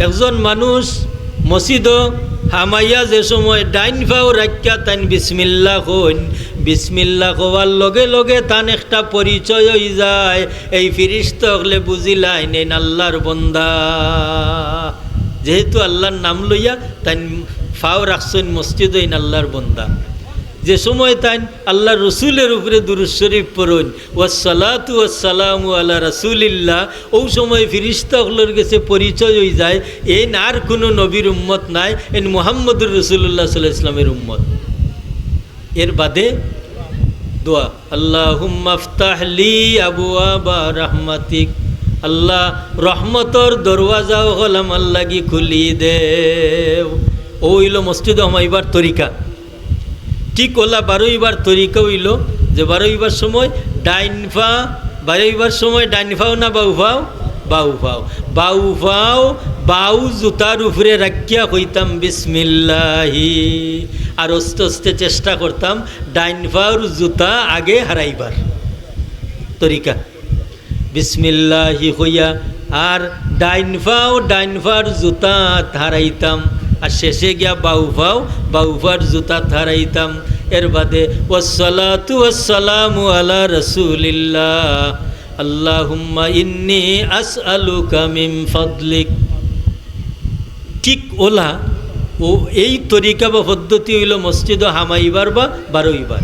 একজন মানুষ মসজিদো হামাইয়া যে সময় ডাইন পাও রাখিয়া তাইন বিসমিল্লাহ কইন, বিসমিল্লাহ কওয়ার লগে লগে তান একটা পরিচয় অইযায়, এই ফিরিস্তা অকলে বুঝিলাইন এইন আল্লাহর বন্দা। যেহেতু আল্লাহর নাম লইয়া তাইন পাও রাখছইন মসজিদো, এইন আল্লাহর বন্দা। যে সময় তাইন আল্লাহর রসুলের উপরে দুরূদ শরীফ পড়ইন, "ওয়াসসালাতু ওয়াসসালামু আলা রাসূলিল্লাহ", অউ সময় ফিরিস্তা অকলর গেছে পরিচয় অইযায়, এইন আর কুনু নবীর উম্মত নায়, এইন মুহাম্মদুর রাসূলুল্লাহ সাল্লাল্লাহু আলাইহি ওয়াসাল্লামের উম্মত। এর বাদে দোয়া, "আল্লাহুম্মা ইফতাহ লি আবওয়াবা রাহমাতিক।" আল্লাহ, রহমতর দরওয়াজা অকল আমার লাগি খুলি দেও। অউ অইলো মসজিদো হামাইবার তরিকা। ঠিক অলা বারইবার তরিকা অইলো যে বারইবার সময় ডাইন পা, বারইবার সময় ডাইন পাও না বাউ পাও? বাউ পাও। বাউ পাও বাউ জুতার উপরে রাখিয়া কইতাম, "বিসমিল্লাহি।" আর আস্তে আস্তে চেষ্টা করতাম ডাইন পাওর জুতা আগে হারাইবার তরিকা। বিসমিল্লাহি কইয়া আর ডাইন পাও ডাইন পাওর জুতাত হারাইতাম, আর শেষে গিয়া বাউ পাও বাউ পাওর জুতাত হারাইতাম। এর বাদে, "ওয়াসসালাতু ওয়াসসালামু আলা রাসূলিল্লাহ, আল্লাহুম্মা ইন্নী আসআলুকা মিন ফাদলিক।" ঠিক অলা, অউ এই তরিকা বা পদ্ধতি অইলো মসজিদো হামাইবার বা বারইবার।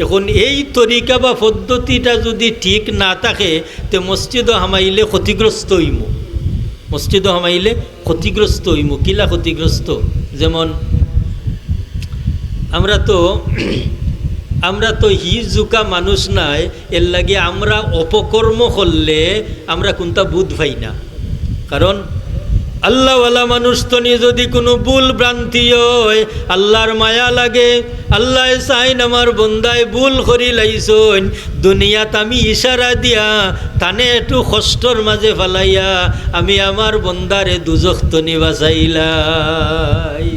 এখন এই তরিকা বা পদ্ধতিটা যুদি ঠিক না থাকে, তে মসজিদো হামাইলে ক্ষতিগ্রস্ত অইমু। মসজিদো হামাইলে ক্ষতিগ্রস্ত অইমু। কিলা ক্ষতিগ্রস্ত? যেমন আমরা তো, আমরা তো হিজুকা মানুষ নায়, এর লাগি আমরা অপকর্ম করলে আমরা কুনতা বুঝ পাই না। কারণ আল্লাহওয়ালা মানুষ তনি যুদি কুনু ভুল ভ্রান্তি অয়, আল্লাহর মায়া লাগে, আল্লায় চাইন আমার বন্দায় ভুল করি লাইছইন, দুনিয়াত আমি ইশারা দিয়া তানে একটু কষ্টর মাঝে ফালাইয়া আমি আমার বন্দারে দুজখ তনি বাঁচাইলাই।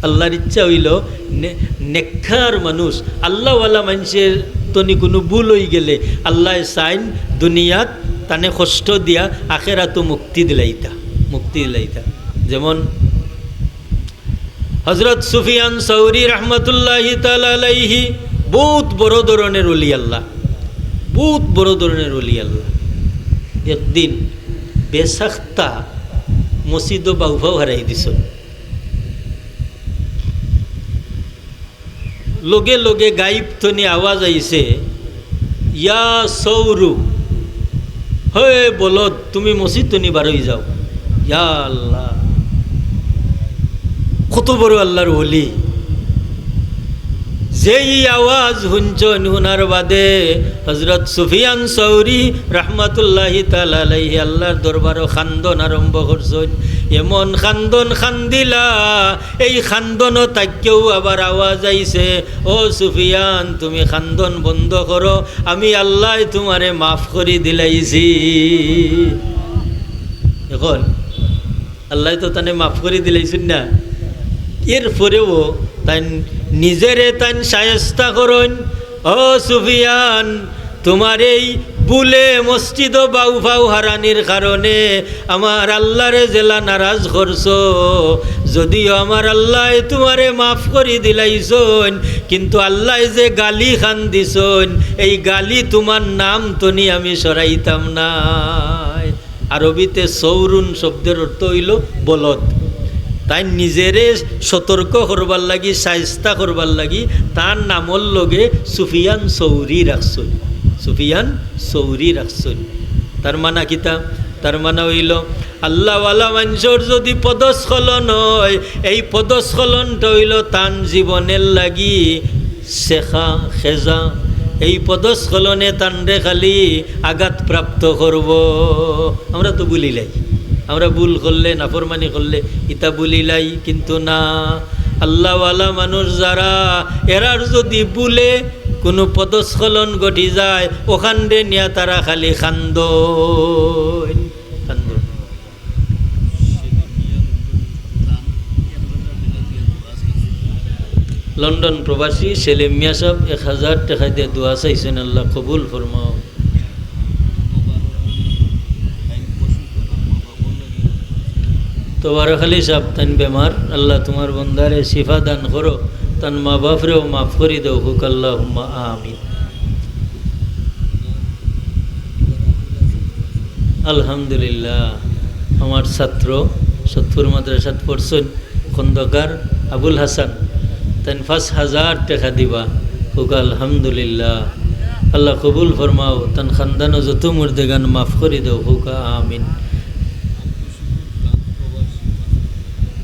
আল্লাহর ইচ্ছা অইলো নে-, নেককার মানুষ, আল্লাহওয়ালা মানষর তনি কুনু ভুল অইগেলে আল্লায় চাইন দুনিয়াত তানে কষ্ট দিয়া আখেরাতো মুক্তি দিলাইতা, মুক্তি দিলাইতা। যেমন হযরত সুফিয়ান সৌরি রহমতুল্লাহি তাআলা আলাইহি বউত বড় ধরনের অলি আল্লাহ, বউত বড় ধরনের অলি আল্লাহ। একদিন বেসাখতা মসজিদো বাউ পাও হারাই দিছইন। লগে লগে গাইব তনি আওয়াজ আইছে, "ইয়া সৌরু, হে বলদ, তুমি মসজিদ তনি বারই যাও।" ইয়া আল্লাহ, কত বড় আল্লাহর ওলি! যেই আওয়াজ হুনছইন, হুনার বাদে হযরত সুফিয়ান সৌরি রহমাতুল্লাহি তাআলা আলাইহি আল্লাহর দরবারো খান্দন আরম্ভ করছইন। এমন খান্দন খান্দিলা, এই খান্দনো থাকিয়াউ আবার আওয়াজ আইছে, "ও সুফিয়ান, তুমি খান্দন বন্ধ করো, আমি আল্লায় তুমারে মাফ করি দিলাইছি।" এখন আল্লায় তো তানে মাফ করি দিলাইছইন না, এরপরেও তাইন নিজেরে তাইন শায়েস্তা করইন, "ও সুফিয়ান, তুমার এই ভুলে মসজিদো বাউ পাও হারানির কারণে আমার আল্লারে যেলা নারাজ করছো, যদিও আমার আল্লায় তুমারে মাফ করি দিলাইছইন, কিন্তু আল্লায় যে গালি খান দিছইন, এই গালি তুমার নাম তনি আমি সরাইতাম নায়।" আরবিতে সৌরুন শব্দর অর্থ অইলো বলদ। তাইন নিজেরে সতর্ক করবার লাগি, শায়েস্তা করবার লাগি তান নামর লগে সুফিয়ান সৌরি রাখছইন, সুফিয়ান সৌরি রাখছইন। তার মানা কিতা? তার মানা অইলো, আল্লাহওয়ালা মানষর যুদি পদস্খলন অয়, এই পদস্খলনটা অইলো তান জীবনর লাগি শেখা, খেজা। এই পদস্খলনে তানরে খালি আঘাতপ্রাপ্ত করবো। আমরা তো ভুলিলাই, আমরা ভুল করলে, নাফরমানি করলে ইতা ভুলিলাই, কিন্তু না, আল্লাহওয়ালা মানুষ যারা, এরার যুদি ভুলে কুনু পদস্খলন ঘটি যায়, অখানরে নিয়া তারা খালি খান্দইন, খান্দইন। লন্ডন প্রবাসী সেলিম মিয়া সাব এক হাজার টেকা দিয়া দোয়া চাইছইন, আল্লাহ কবুল ফরমাও। তোবারক আলী সাব, তাইন বেমার, আল্লাহ তুমার বন্দারে শিফা দান করো, তান মা বাফরেও মাফ করি দেও, কউক আল্লাহুম্মা আমিন। আলহামদুলিল্লাহ, আমার ছাত্র, সতপুর মাদ্রাসাত পড়ছইন, খন্দকার আবুল হাসান, তাইন পাঁচ হাজার টেকা দিবা, কউক আলহামদুলিল্লাহ। আল্লাহ কবুল ফরমাও, তান খান্দানো যত মুর্দেগান মাফ করি দেও, কউক আমিন।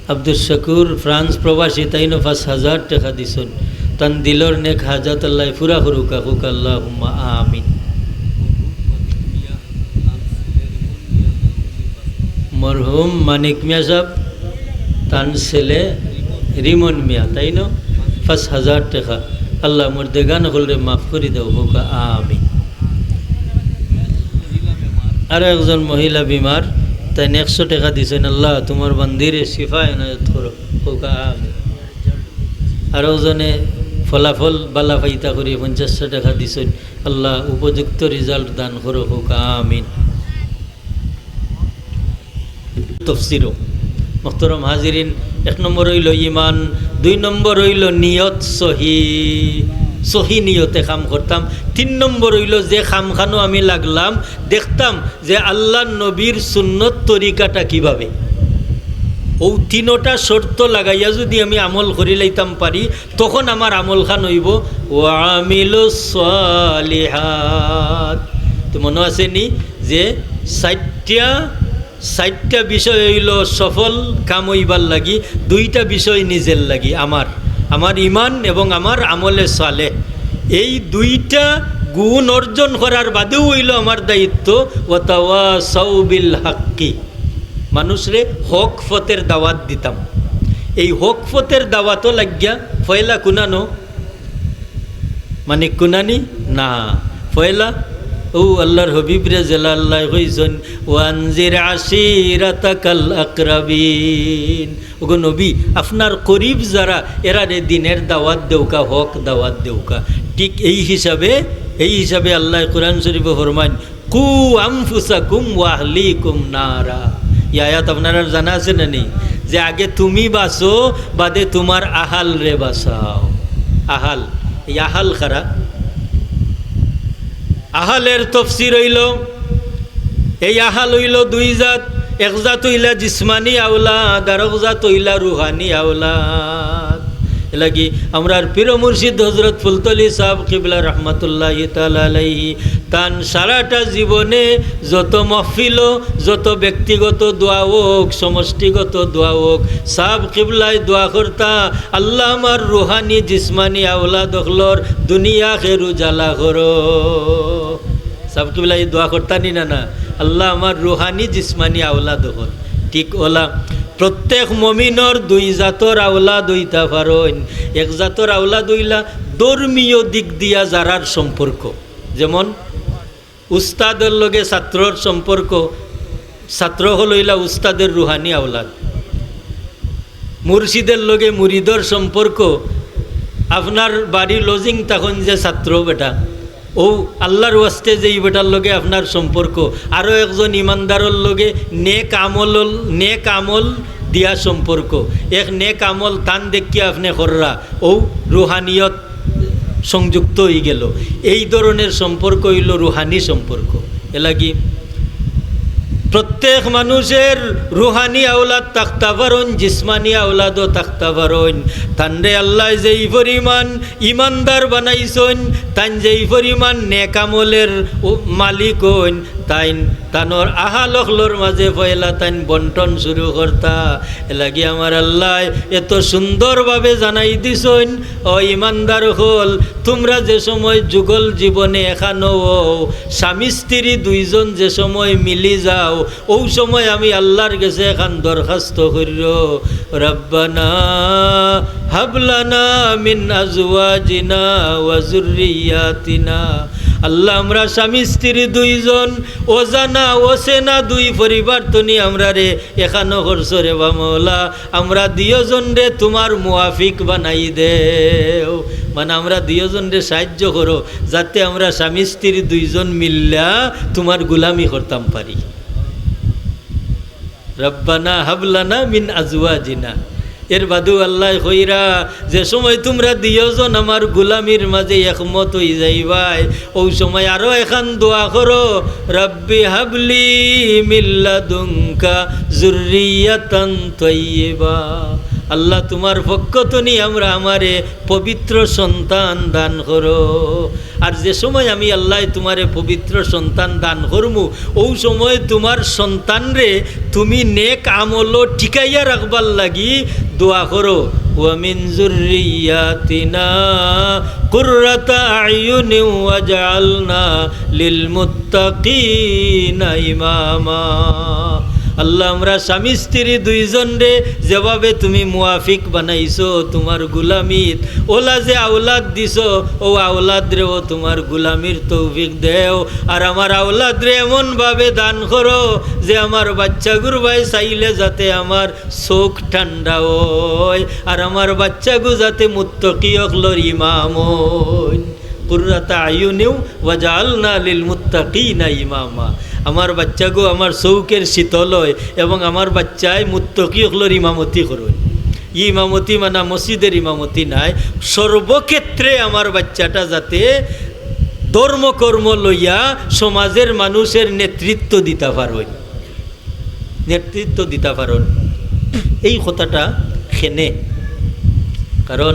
আব্দুস শাকুর ফ্রান্স প্রবাসী, তাইনও পাঁচ হাজার টেকা দিছইন। তান দিলর নেক হাজাত আল্লায় পুরা করুকা, কউকা আল্লাহুম্মা আমিন। মরহুম মানিক মিয়া সাব, তান ছেলে রিমন মিয়া, তাইন পাঁচ হাজার টেকা। আল্লাহ মুর্দেগান অকলরে মাফ করি দেও, কউকা আমিন। আর একজন মহিলা বিমার, তাইন একশো টেকা দিছইন, আল্লাহ তুমার বান্দিরে শিফা এনায়েত করো, কউকা আমিন। আর একজনে ফলাফল বালা পাইতা করি পঞ্চাশশো টেকা দিছইন, আল্লাহ উপযুক্ত result দান করো, কউকা আমিন। তফসিরও। মোহতরম হাজিরিন, এক নম্বর অইলো ইমান, দুই নম্বর অইলো নিয়ত সহি, সহি নিয়তে কাম করতাম, তিন নম্বর অইলো যে কামখানো আমি লাগলাম, দেখতাম যে আল্লার নবীর সুন্নত তরিকাটা কিভাবে। অউ তিনোটা শর্ত লাগাইয়া যুদি আমি আমল করি লাইতাম পারি, তখন আমার আমলখান অইবো ওয়া আমিলুস সালিহাত। তো মনো আছে নি যে চাইরটা, চাইরটা বিষয় অইলো সফল কাম অইবার লাগি, দুইটা বিষয় নিজের লাগি, আমার, আমার ইমান এবং আমার আমলে সালেহ। এই দুইটা গুণ অর্জন করার বাদেউ অইলো আমার দায়িত্ব ওয়াতাওয়াসাউ বিল হাক্কি, মানুষরে হক পথের দাওয়াত দিতাম। এই হক পথের দাওয়াতও লাগিয়া পয়লা কুনানো, মানে কুনানি না, পয়লা অউ আল্লার হাবিবরে যেলা আল্লায় কইছইন, "ওয়ানজির আশিরাতাকাল আকরাবিন।" ওগো নবী, আপনার করিব যারা, এরারে দিনের দাওয়াত দেউকা, হক দাওয়াত দেউকা। ঠিক এই হিসাবে, এই হিসাবে আল্লায় কোরআন শরীফো ফরমাইন, "কু আনফুসাকুম ওয়া আহলিকুম নারা।" ই আয়াত আপনারার জানা আছে না নি? যে আগে তুমি বাঁচো, বাদে তুমার আহালরে বাঁচাও। আহাল, এই আহাল কারা? আহালের তফসির অইলো, এই আহাল অইলো দুই জাত, এক জাত অইলা জিসমানি আওলাদ, আর এক জাত অইলা রুহানি আওলাদ। এরলাগি আমরার পীর মুর্শিদ হজরত ফুলতলি সাব কিবলা রহমতুল্লাহি তাআলা আলাইহি তান সারাটা জীবনে যত মহফিলো, যত ব্যক্তিগত দোয়া অউক, সমষ্টিগত দোয়া অউক, সাব কিবলায় দোয়া করতা, "আল্লাহ আমার রুহানি জিসমানি আওলাদ অকলর দুনিয়া খের উজালা করো।" সাব কিবলায় দোয়া করতা নি না, না, "আল্লাহ আমার রুহানি জিসমানি আওলাদ অকল।" ঠিক অলা প্রত্যেক মমিনর দুই জাতর আওলাদ অইতা পারইন। এক জাতর আওলাদ অইলা ধর্মীয় দিক দিয়া যারার সম্পর্ক, যেমন উস্তাদর লগে ছাত্রর সম্পর্ক, ছাত্র অকল অইলা উস্তাদের রুহানি আওলাদ। মুর্শিদের লগে মুরিদর সম্পর্ক, আপনার বাড়ি লজিং তখন যে ছাত্র বেটা, অউ আল্লার ওয়াস্তে যে ই বেটার লগে আপনার সম্পর্ক, আরো একজন ইমানদারর লগে নেক আমল, নেক আমল দিয়া সম্পর্ক, এক নেক আমল তান দেখিয়া আপনে কররা, অউ রুহানিয়ত সংযুক্ত অইগেলো। এই ধরনের সম্পর্ক অইলো রুহানি সম্পর্ক। এরলাগি প্রত্যেক মানুষের রুহানি আওলাদ থাকতা পারইন, জিসমানি আওলাদও থাকতা পারইন। তানরে আল্লায় যেই পরিমাণ ইমানদার বানাইছইন, তাইন যেই পরিমাণ নেক আমলের উ-, মালিক অইন, তাইন তানর আহাল অকলর মাঝে পয়লা তাইন বন্টন শুরু করতা। এরলাগি আমার আল্লায় এত সুন্দরভাবে জানাই দিছইন, "ও ইমানদার অকল, তুমরা যে সময় যুগল জীবনে একখানো অও, স্বামী স্ত্রী দুইজন যে সময় মিলি যাও, অউ সময় আমি আল্লার গেছে একখান দরখাস্ত করিও, রব্বানা হাবলানা মিন আজওয়াজিনা ওয়া যুররিয়াতিনা।" আল্লাহ, আমরা স্বামী স্ত্রী দুইজন, অজানা অচেনা দুই পরিবার তনি আমরারে একখানো করছো রে বা মওলা, আমরা দুইজনরে তুমার মুয়াফিক বানাই দেও। মানে, আমরা দুইজনরে সাহায্য করো, যাতে আমরা স্বামী স্ত্রী দুইজন মিল্লা তুমার গুলামি করতাম পারি। রব্বানা হাবলানা মিন আজওয়াজিনা। এর বাদেও আল্লায় কইরা, যে সময় তুমরা দুইজন আমার গুলামির মাঝে একমত অইযাইবায়, অউ সময় আরো একখান দোয়া করো, রব্বি হাবলি মিল্লাদুনকা যুররিয়াতান তাইয়্যিবা। আল্লাহ, তুমার পক্ষ তনি আমরা আমারে পবিত্র সন্তান দান করো। আর যে সময় আমি আল্লায় তুমারে পবিত্র সন্তান দান করমু, অউ সময় তুমার সন্তানরে তুমি নেক আমলো টিকাইয়া রাখবার লাগি দোয়া করো, "ওয়া মিন যুররিয়াতিনা কুররাতা আয়ুনিন ওয়াজআলনা লিল মুত্তাকিনা ইমামা।" আল্লাহ, আমরা স্বামী স্ত্রী দুইজনরে যেভাবে তুমি মুয়াফিক বানাইছো তুমার গুলামিত, অউলা যে আওলাদ দিছো, অউ আওলাদরেও তুমার গুলামির তৌফিক দেও। আর আমার আওলাদরে এমনভাবে দান করো যে আমার বাচ্চাগুর বায় চাইলে যাতে আমার চউখ ঠান্ডা অয়, আর আমার বাচ্চাগু যাতে মুত্তাকি অকলর ইমাম অইন। কুররাতা আয়ুনিন ওয়াজআলনা লিল মুত্তাকিনা ইমামা। আমার বাচ্চাগু আমার চউখর শীতল অয় এবং আমার বাচ্চায় মুত্তাকি অকলর ইমামতি করইন। ই ইমামতি মানা মসজিদর ইমামতি নায়, সর্বক্ষেত্রে আমার বাচ্চাটা যাতে ধর্মকর্ম লইয়া সমাজর মানুষর নেতৃত্ব দিতা পারইন, নেতৃত্ব দিতা পারইন। এই কথাটা খেনে, কারণ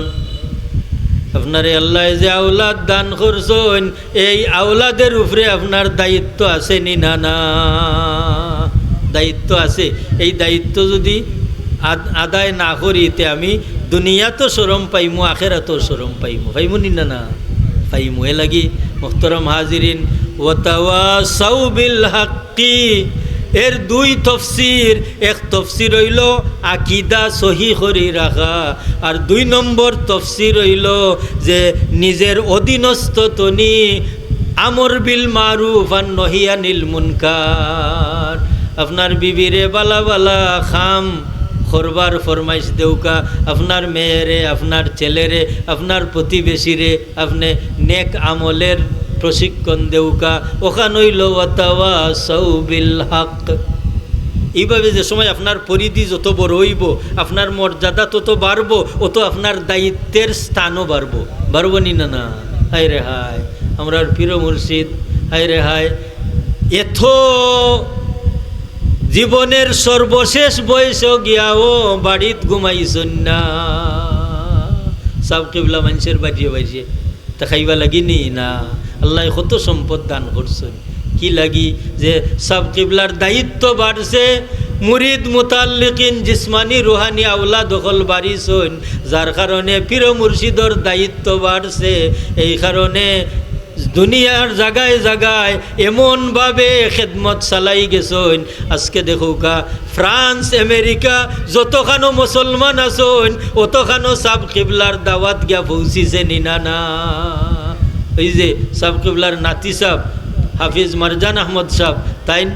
আপনারে আল্লায় যে আওলাদ দান করছইন, এই আওলাদর উপরে আপনার দায়িত্ব আছে নি না? না, দায়িত্ব আছে। এই দায়িত্ব যদি আদ-, আদায় না করি, তে আমি দুনিয়াতও শরম পাইমু, আখেরাতও শরম পাইমু। পাইমু নি না? না, পাইমু। এর লাগি, মোহতরম হাজিরিন, ওয়াতাওয়াসাউ বিল হাক্কি, এর দুই তফসির। এক তফসির অইলো আকিদা সহি করি রাখা, আর দুই নম্বর তফসির অইলো যে নিজর অধীনস্থ তনি আমর বিল মারুফ আর নহি আনিল মুনকার। আপনার বিবিরে বালা বালা কাম করবার ফরমাইশ দেউকা, আপনার মেয়েরে, আপনার ছেলেরে, আপনার প্রতিবেশীরে আপনে নেক আমলর প্রশিক্ষণ দেউকা, অখান অইলো ওয়াতাওয়াসাউ বিল হক। এইভাবে যে সময় আপনার পরিধি যত বড় অইবো, আপনার মর্যাদা তত বাড়বো, অত আপনার দায়িত্বর স্থানও বাড়বো। বাড়বো নি না? না, হায় রে হায়, আমরার পীর মুর্শিদ, হায় রে হায়, এত জীবনর সর্বশেষ বয়সও গিয়াও বাড়িত ঘুমাইছইন না। সাব কিবলা মানষর বাড়িয়ে বাড়িয়ে তা খাইবা লাগি নি না? আল্লায় কত সম্পদ দান করছইন। কি লাগি? যে সাব কিবলার দায়িত্ব বাড়ছে, মুরিদ মুতাল্লিকিন জিসমানি রুহানি আওলাদ অকল বাড়িছইন, যার কারণে পীর মুর্শিদর দায়িত্ব বাড়ছে। এই কারণে দুনিয়ার জাগায় জাগায় এমনভাবে খেদমত চালাই গেছইন। আজকে দেখউকা, ফ্রান্স, আমেরিকা, যতখানো মুসলমান আছইন, অতখানো সাব কিবলার দাওয়াত গিয়া পৌঁছিছে নি না? না, ওই যে সাব কিবলার নাতি সাব হাফিজ মারজান আহমদ সাব, তাইন,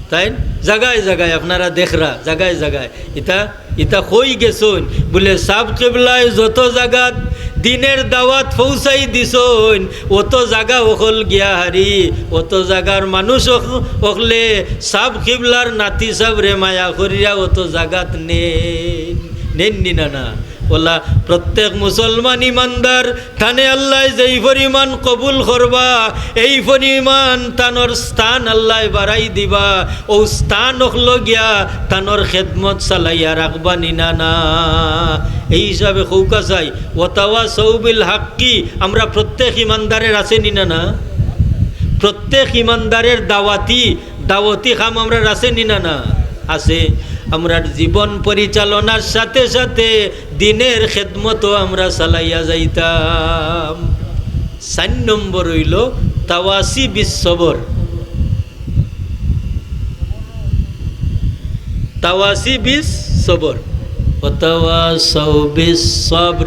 তাইন জাগায় জাগায় আপনারা দেখরা, জাগায় জাগায় ইতা ইতা কই গেছইন? বুলে, সাব কিবলায় যত জাগাত দিনর দাওয়াত পৌঁছাই দিছইন, অত জাগা অকল গিয়া হারি, অত জাগার মানুষ অক-, অকলে সাব কিবলার নাতি সাবরে মায়া করিয়া অত জাগাত নেইন, নেইন নি না? না, অলা প্রত্যেক মুসলমান ইমানদার তানে আল্লায় যেই পরিমাণ কবুল করবা, এই পরিমাণ তানর স্থান আল্লায় বাড়াই দিবা। অউ স্থান অকলো গিয়া তানর খেদমত চালাইয়া রাখবা নি না? না, এই হিসাবে কউকা চাই, ওয়াতাওয়াসাউ বিল হাক্কি আমরা প্রত্যেক ইমানদারর আছে নি না? না, প্রত্যেক ইমানদারর দাওয়াতি দাওয়াতি কাম আমরার আছে নি না? না, আছে। আমরার জীবন পরিচালনার সাথে সাথে দিনর খেদমতও আমরা চালাইয়া যাইতাম। চাইর নম্বর অইলো তাওয়াসি বিস সবর। তাওয়াসি বিস সবর। ওয়াতাওয়াসাউ বিস সবর।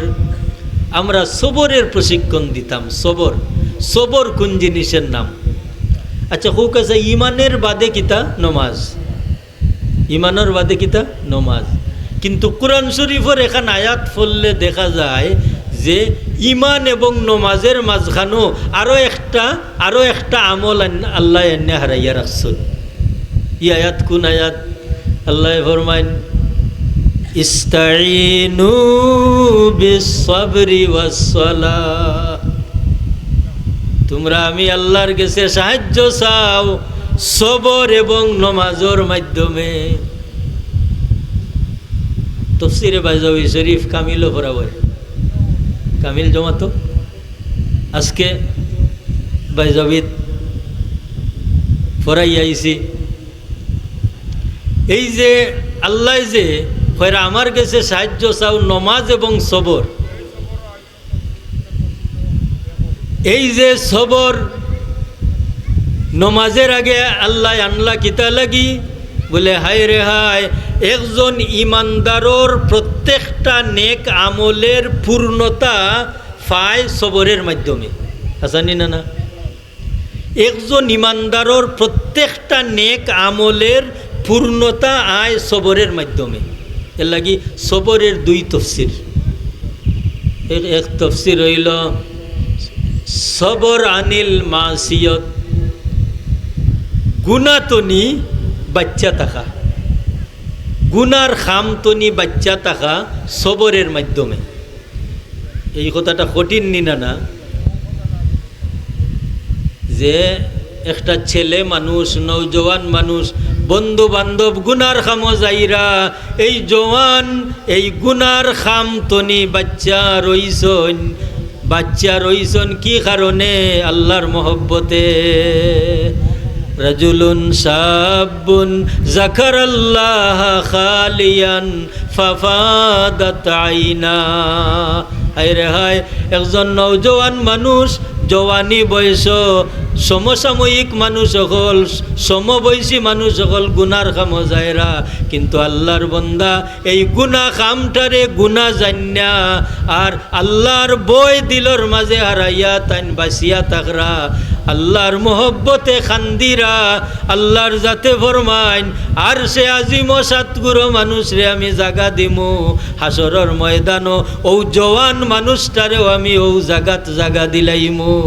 আমরা সবরর প্রশিক্ষণ দিতাম। সবর, সবর কোন জিনিসর নাম? আচ্ছা, কউকা চাই, ইমানর বাদে কিতা? নমাজ। ইমানর বাদে কিতা? নমাজ। কিন্তু কোরআন শরীফর এখান আয়াত পড়লে দেখা যায় যে ইমান এবং নমাজর মাঝখানো আরো একটা, আরো একটা আমল আন-, আল্লায় আনিয়া হারাইয়া রাখছইন। ই আয়াত কোন আয়াত? আল্লায় ফরমাইন, "ইস্তাইনু বিস সাবরি ওয়াস সালাহ।" তুমরা আমি আল্লার গেছে সাহায্য চাও সবর এবং নমাজর মাধ্যমে। তফসিরে বাইজাবি শরীফ কামিলও পড়া অয়। কামিল জমাতো আজকে বাইজাবিত পড়াই আইছি। এই যে আল্লায় যে কইরা আমার গেছে সাহায্য চাও নমাজ এবং সবর, এই যে সবর, নমাজের আগে আল্লায় আনলা কিতা লাগি? বলে, হায় রে হায়, একজন ইমানদারর প্রত্যেকটা নেক আমলের পূর্ণতা পায় সবরের মাধ্যমে। হাছা নি না, না? একজন ইমানদারর প্রত্যেকটা নেক আমলের পূর্ণতা আয় সবরের মাধ্যমে। এর লাগি সবরের দুই তফসির। এক, এক তফসির অইলো সবর আনিল মাসিয়ত, গুনা তনি বাচ্চা থাকা, গুনার খাম তনি বাচ্চা থাকা সবরের মাধ্যমে। এই কথাটা কঠিন নি না, না? যে একটা ছেলে মানুষ, নওজোয়ান মানুষ, বন্ধু বান্ধব গুনার খামো যাইরা, এই জওয়ান এই গুনার খাম তনি বাচ্চা রইছইন, বাচ্চা রইছইন কি কারণে? আল্লাহর মহব্বতে। রাজুলুন শাব্বুন যাকারাল্লাহা খালিয়ান ফাফাদাত আইনা। হায় রে হায়, একজন নওজোয়ান মানুষ, জওয়ানি বয়স, সমসাময়িক মানুষ অকল, সমবয়সী মানুষ অকল গুনার খামো যায়রা, কিন্তু আল্লাহর বন্দা এই গুনা খামটারে গুনা জান্না আর আল্লাহর ভয় দিলর মাঝে হারাইয়া তাইন বাঁচিয়া থাকরা। আল্লাহর মহব্বতে খান্দিরা, আল্লাহর জাতে ফরমাইন, আরশে আজিমো সাতগুরো মানুষরে আমি জাগা দিমু, হাশরর ময়দানো অউ জওয়ান মানুষটারেও আমি অউ জাগাত জাগা দিলাইমু।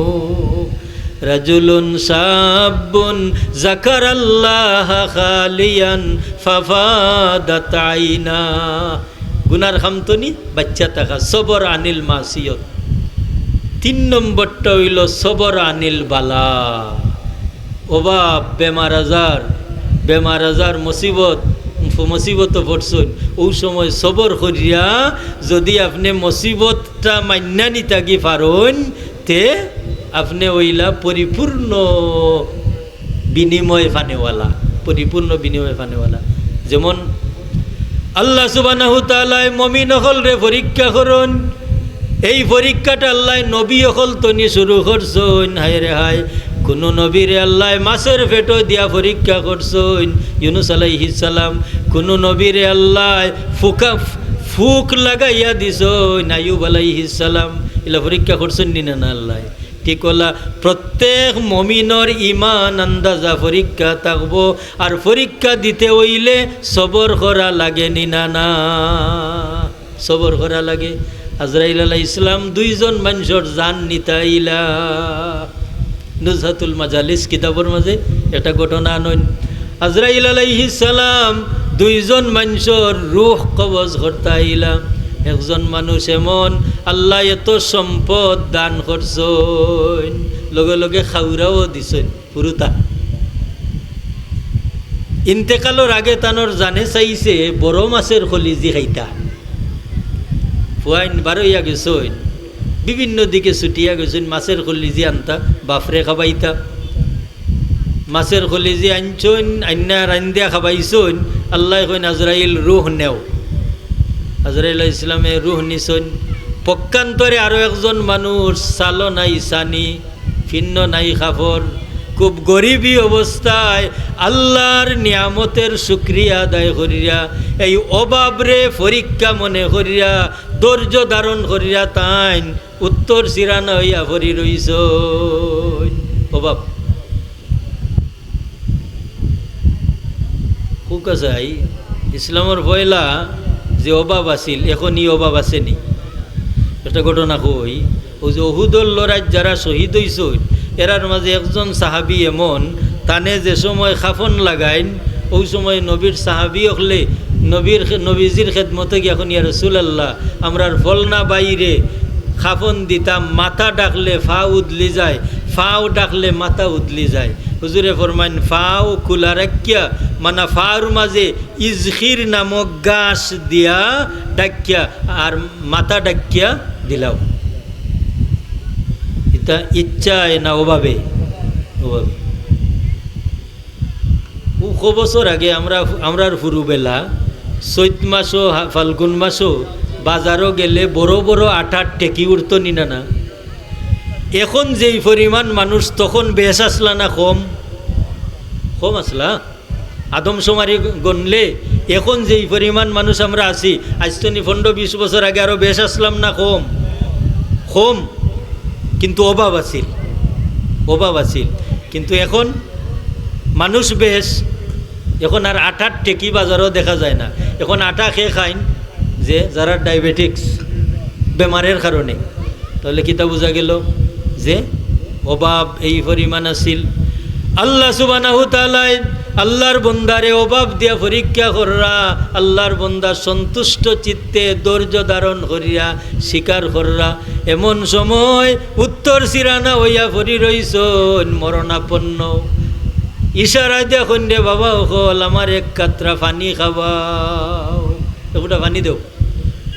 রাজুলুন শাব্বুন যাকারাল্লাহা খালিয়ান ফাফাদাত আইনা। গুনার খাম তনি বাচ্চা থাকা, সবর আনিল মাসিয়ত। তিন নম্বরটা অইলো সবর আনিল বালা। অভাব, বেমার আজার, বেমার আজার, মুসিবত, মুসিবতো পড়ছইন, অউ সময় সবর করিয়া যদি আপনে মুসিবতটা মাইন্না নিতাগি পারইন, তে আপনে অইলা পরিপূর্ণ বিনিময় পানেওয়ালা, পরিপূর্ণ বিনিময় পানেওয়ালা। যেমন আল্লাহ সুবহানাহু তাআলায় মমিন অকলরে পরীক্ষা করইন, এই পরীক্ষাটা আল্লায় নবী অকল তনি শুরু করছইন। হায় রে হায়, কুনু নবীরে আল্লায় মাছর পেটো দিয়া পরীক্ষা করছইন, ইউনুস আলাইহিস সালাম, কুনু নবীরে আল্লায় ফুকা, ফুক লাগাইয়া দিছইন, আইয়ুব আলাইহিস সালাম, ইলা পরীক্ষা করছইন নি না, না আল্লায়? ঠিক অলা, প্রত্যেক মমিনর ইমান আন্দাজা পরীক্ষা থাকবো, আর পরীক্ষা দিতে অইলে সবর করা লাগে নি না, না? সবর করা লাগে। আজরাইল আলাইহিস সালাম দুইজন মানষর জান নিতা আইলা। নুজহাতুল মাজালিস কিতাবর মাঝে একটা ঘটনা আনইন। আজরাইল আলাইহিস সালাম দুইজন মানষর রুহ কবজ করতা আইলা। একজন মানুষ এমন, আল্লায় এত সম্পদ দান করছইন, লগে লগে খাউরাও দিছইন, হুরুতা। ইন্তেকালর আগে তানর জানে চাইছে বড় মাছর কলিজি খাইতা। ফুয়াইন বারইয়া গেছইন, বিভিন্ন দিকে ছুটিয়া গেছইন, মাছর কলিজি আনতা, বাফরে খাবাইতা। মাছর কলিজি আনছইন, আইন্না রান্দিয়া খাবাইছইন, আল্লায় কইন, "আজরাইল, রুহ নেও।" আজরাইল আলাইহিস সালামে রুহ নিছইন। পক্ষান্তরে আরো একজন মানুষ, চালো নাই ছানি, ফিন্ন নাই কাপড়, খুব গরিবী অবস্থায় আল্লাহর নিয়ামতের শুকরিয়া আদায় করিয়া, এই অভাবরে পরীক্ষা মনে করিয়া, ধৈর্য ধারণ করিয়া তাইন উত্তর সিরানা অইয়া পড়ি রইছইন। অভাব। খুব কাছে আই, ইসলামর পয়লা যে অভাব আছিল, এখন ই অভাব আছে নি? একটা ঘটনা কই, অউ যে উহুদর লড়াইত যারা শহীদ অইছইন, এরার মাঝে একজন সাহাবী এমন, তানে যে সময় কাফন লাগাইন, অউ সময় নবীর সাহাবী অকলে নবীর খে-, নবীজির খেদমতো গিয়া কইন, "ইয়া রাসূলুল্লাহ, আমরার ফলনা ভাইরে কাফন দিতাম, মাথা ঢাকলে পা উদলি যায়, পাও ঢাকলে মাথা উদলি যায়। হুজুরে ফরমাইন, পাও খুলা রাখিয়া, মানে পাওর মাঝে ইজখির নামক ঘাস দিয়া ঢাকিয়া আর মাথা ঢাকিয়া দিলাও। ইটা ইচ্ছায় না অভাবে? অভাবে। ও ক বছর আগে আমরা, আমরার ফুরুবেলা চৈত মাসো, হা-, ফাল্গুন মাসো বাজারো গেলে বড় বড় আটার টেকি উঠতো নি না, না? এখন যেই পরিমাণ মানুষ, তখন বেশ আসলা না কম? কম আসলা। আদমশুমারি গণলে এখন যেই পরিমাণ মানুষ আমরা আছি, আইজ তনি পনেরো বিশ বছর আগে আরো বেশ আসলাম না কম? কম। কিন্তু অভাব আছিল, অভাব আছিল। কিন্তু এখন মানুষ বেশ, এখন আর আটার টেকি বাজারো দেখা যায় না। এখন আটা কে খাইন? যে যারার ডায়াবেটিক্স, বেমারের কারণে। তাহলে কিতা বুঝা গেল? যে অভাব এই পরিমাণ আছিল। আল্লাহ সুবহানাহু তাআলায় আল্লাহর বন্দারে অভাব দিয়া পরীক্ষা কররা, আল্লাহর বন্দা সন্তুষ্ট চিত্তে ধৈর্য ধারণ করিয়া স্বীকার কররা। এমন সময় উত্তর সিরানা হইয়া পড়ি রইছইন মরণাপন্ন। ইশারা দিয়া কইন, "রে বাবা অকল, আমার এক কাতরা পানি খাওয়াও, একটা পানি দেও।"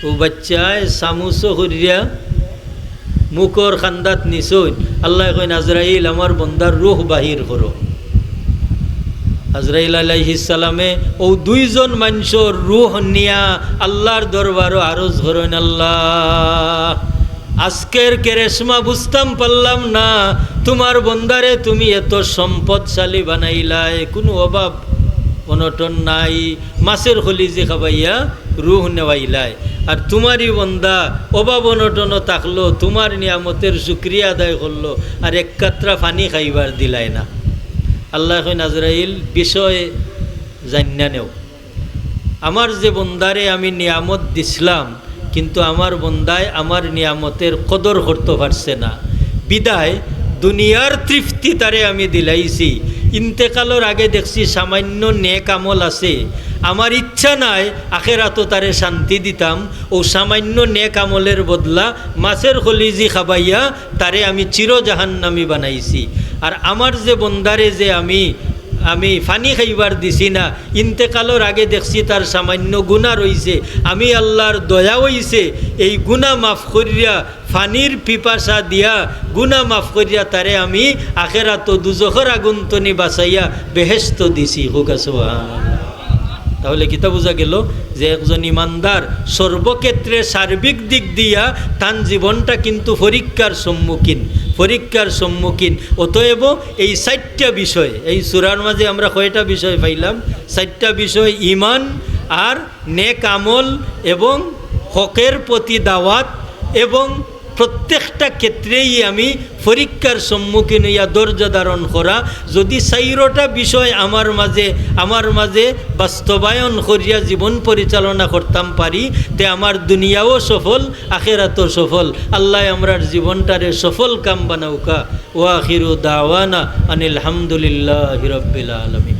ও বাচ্চায় চামুচো করিয়া মুখর কান্দাত নিছইন। আল্লায় কইন, "আজরাইল, আমার বন্দার রুহ বাহির করো।" আজরাইল আলাইহিস সালামে ও দুইজন মানষর রুহ নিয়া আল্লাহর দরবারো আরজ করইন, "আল্লাহ, আজকের কেরেশমা বুঝতাম পারলাম না, তোমার বন্দারে তুমি এত সম্পদশালী বানাইলায়, কোনো অভাব অনটন নাই, মাছের কলিজি খাবাইয়া রুহ নেওয়াইলায়। আর তোমারই বন্দা অভাব অনটনও থাকলো, তোমার নিয়ামতের শুকরিয়া আদায় করলো, আর এক কাতরা পানি খাইবার দিলায় না।" আল্লায় কইন, "আজরাইল, বিষয় জান্না নেও। আমার যে বন্দারে আমি নিয়ামত দিছলাম, কিন্তু আমার বন্দায় আমার নিয়ামতের কদর করতো পারছে না, বিধায় দুনিয়ার তৃপ্তি তারে আমি দিলাইছি। ইন্তেকালর আগে দেখছি সামান্য নেক আমল আছে, আমার ইচ্ছা নাই আখেরাতো তারে শান্তি দিতাম, ও সামান্য নেক আমলের বদলা মাছের কলিজি খাবাইয়া তারে আমি চির জাহান্নামী বানাইছি। আর আমার যে বন্দারে যে আমি, আমি পানি খাইবার দিছি না, ইন্তেকালর আগে দেখছি তার সামান্য গুনা রইছে, আমি আল্লাহর দয়া অইছে, এই গুনা মাফ করিয়া, পানির পিপাসা দিয়া, গুনা মাফ করিয়া তারে আমি আখেরাতো দুজখর আগুন তনি বাঁচাইয়া বেহেশতো দিছি।" কউক্কা সুবহানাল্লাহ। তাহলে কিতা বুঝা গেল? যে একজন ইমানদার সর্বক্ষেত্রে সার্বিক দিক দিয়া তান জীবনটা কিন্তু পরীক্ষার সম্মুখীন, পরীক্ষার সম্মুখীন। অতএব এই চাইরটা বিষয়, এই সূরার মাঝে আমরা কয়টা বিষয় পাইলাম? চাইরটা বিষয়: ইমান, আর নেক আমল, এবং হকের প্রতি দাওয়াত, এবং প্রত্যেকটা ক্ষেত্রেই আমি পরীক্ষার সম্মুখীন অইয়া ধৈর্য ধারণ করা। যদি চাইরোটা বিষয় আমার মাঝে, আমার মাঝে বাস্তবায়ন করিয়া জীবন পরিচালনা করতাম পারি, তে আমার দুনিয়াও সফল, আখেরাতও সফল। আল্লায় আমরার জীবনটারে সফল কাম বানাউক্কা। ওয়া আখিরু দাওয়ানা আনিল হামদুলিল্লাহি রাব্বিল আলামিন।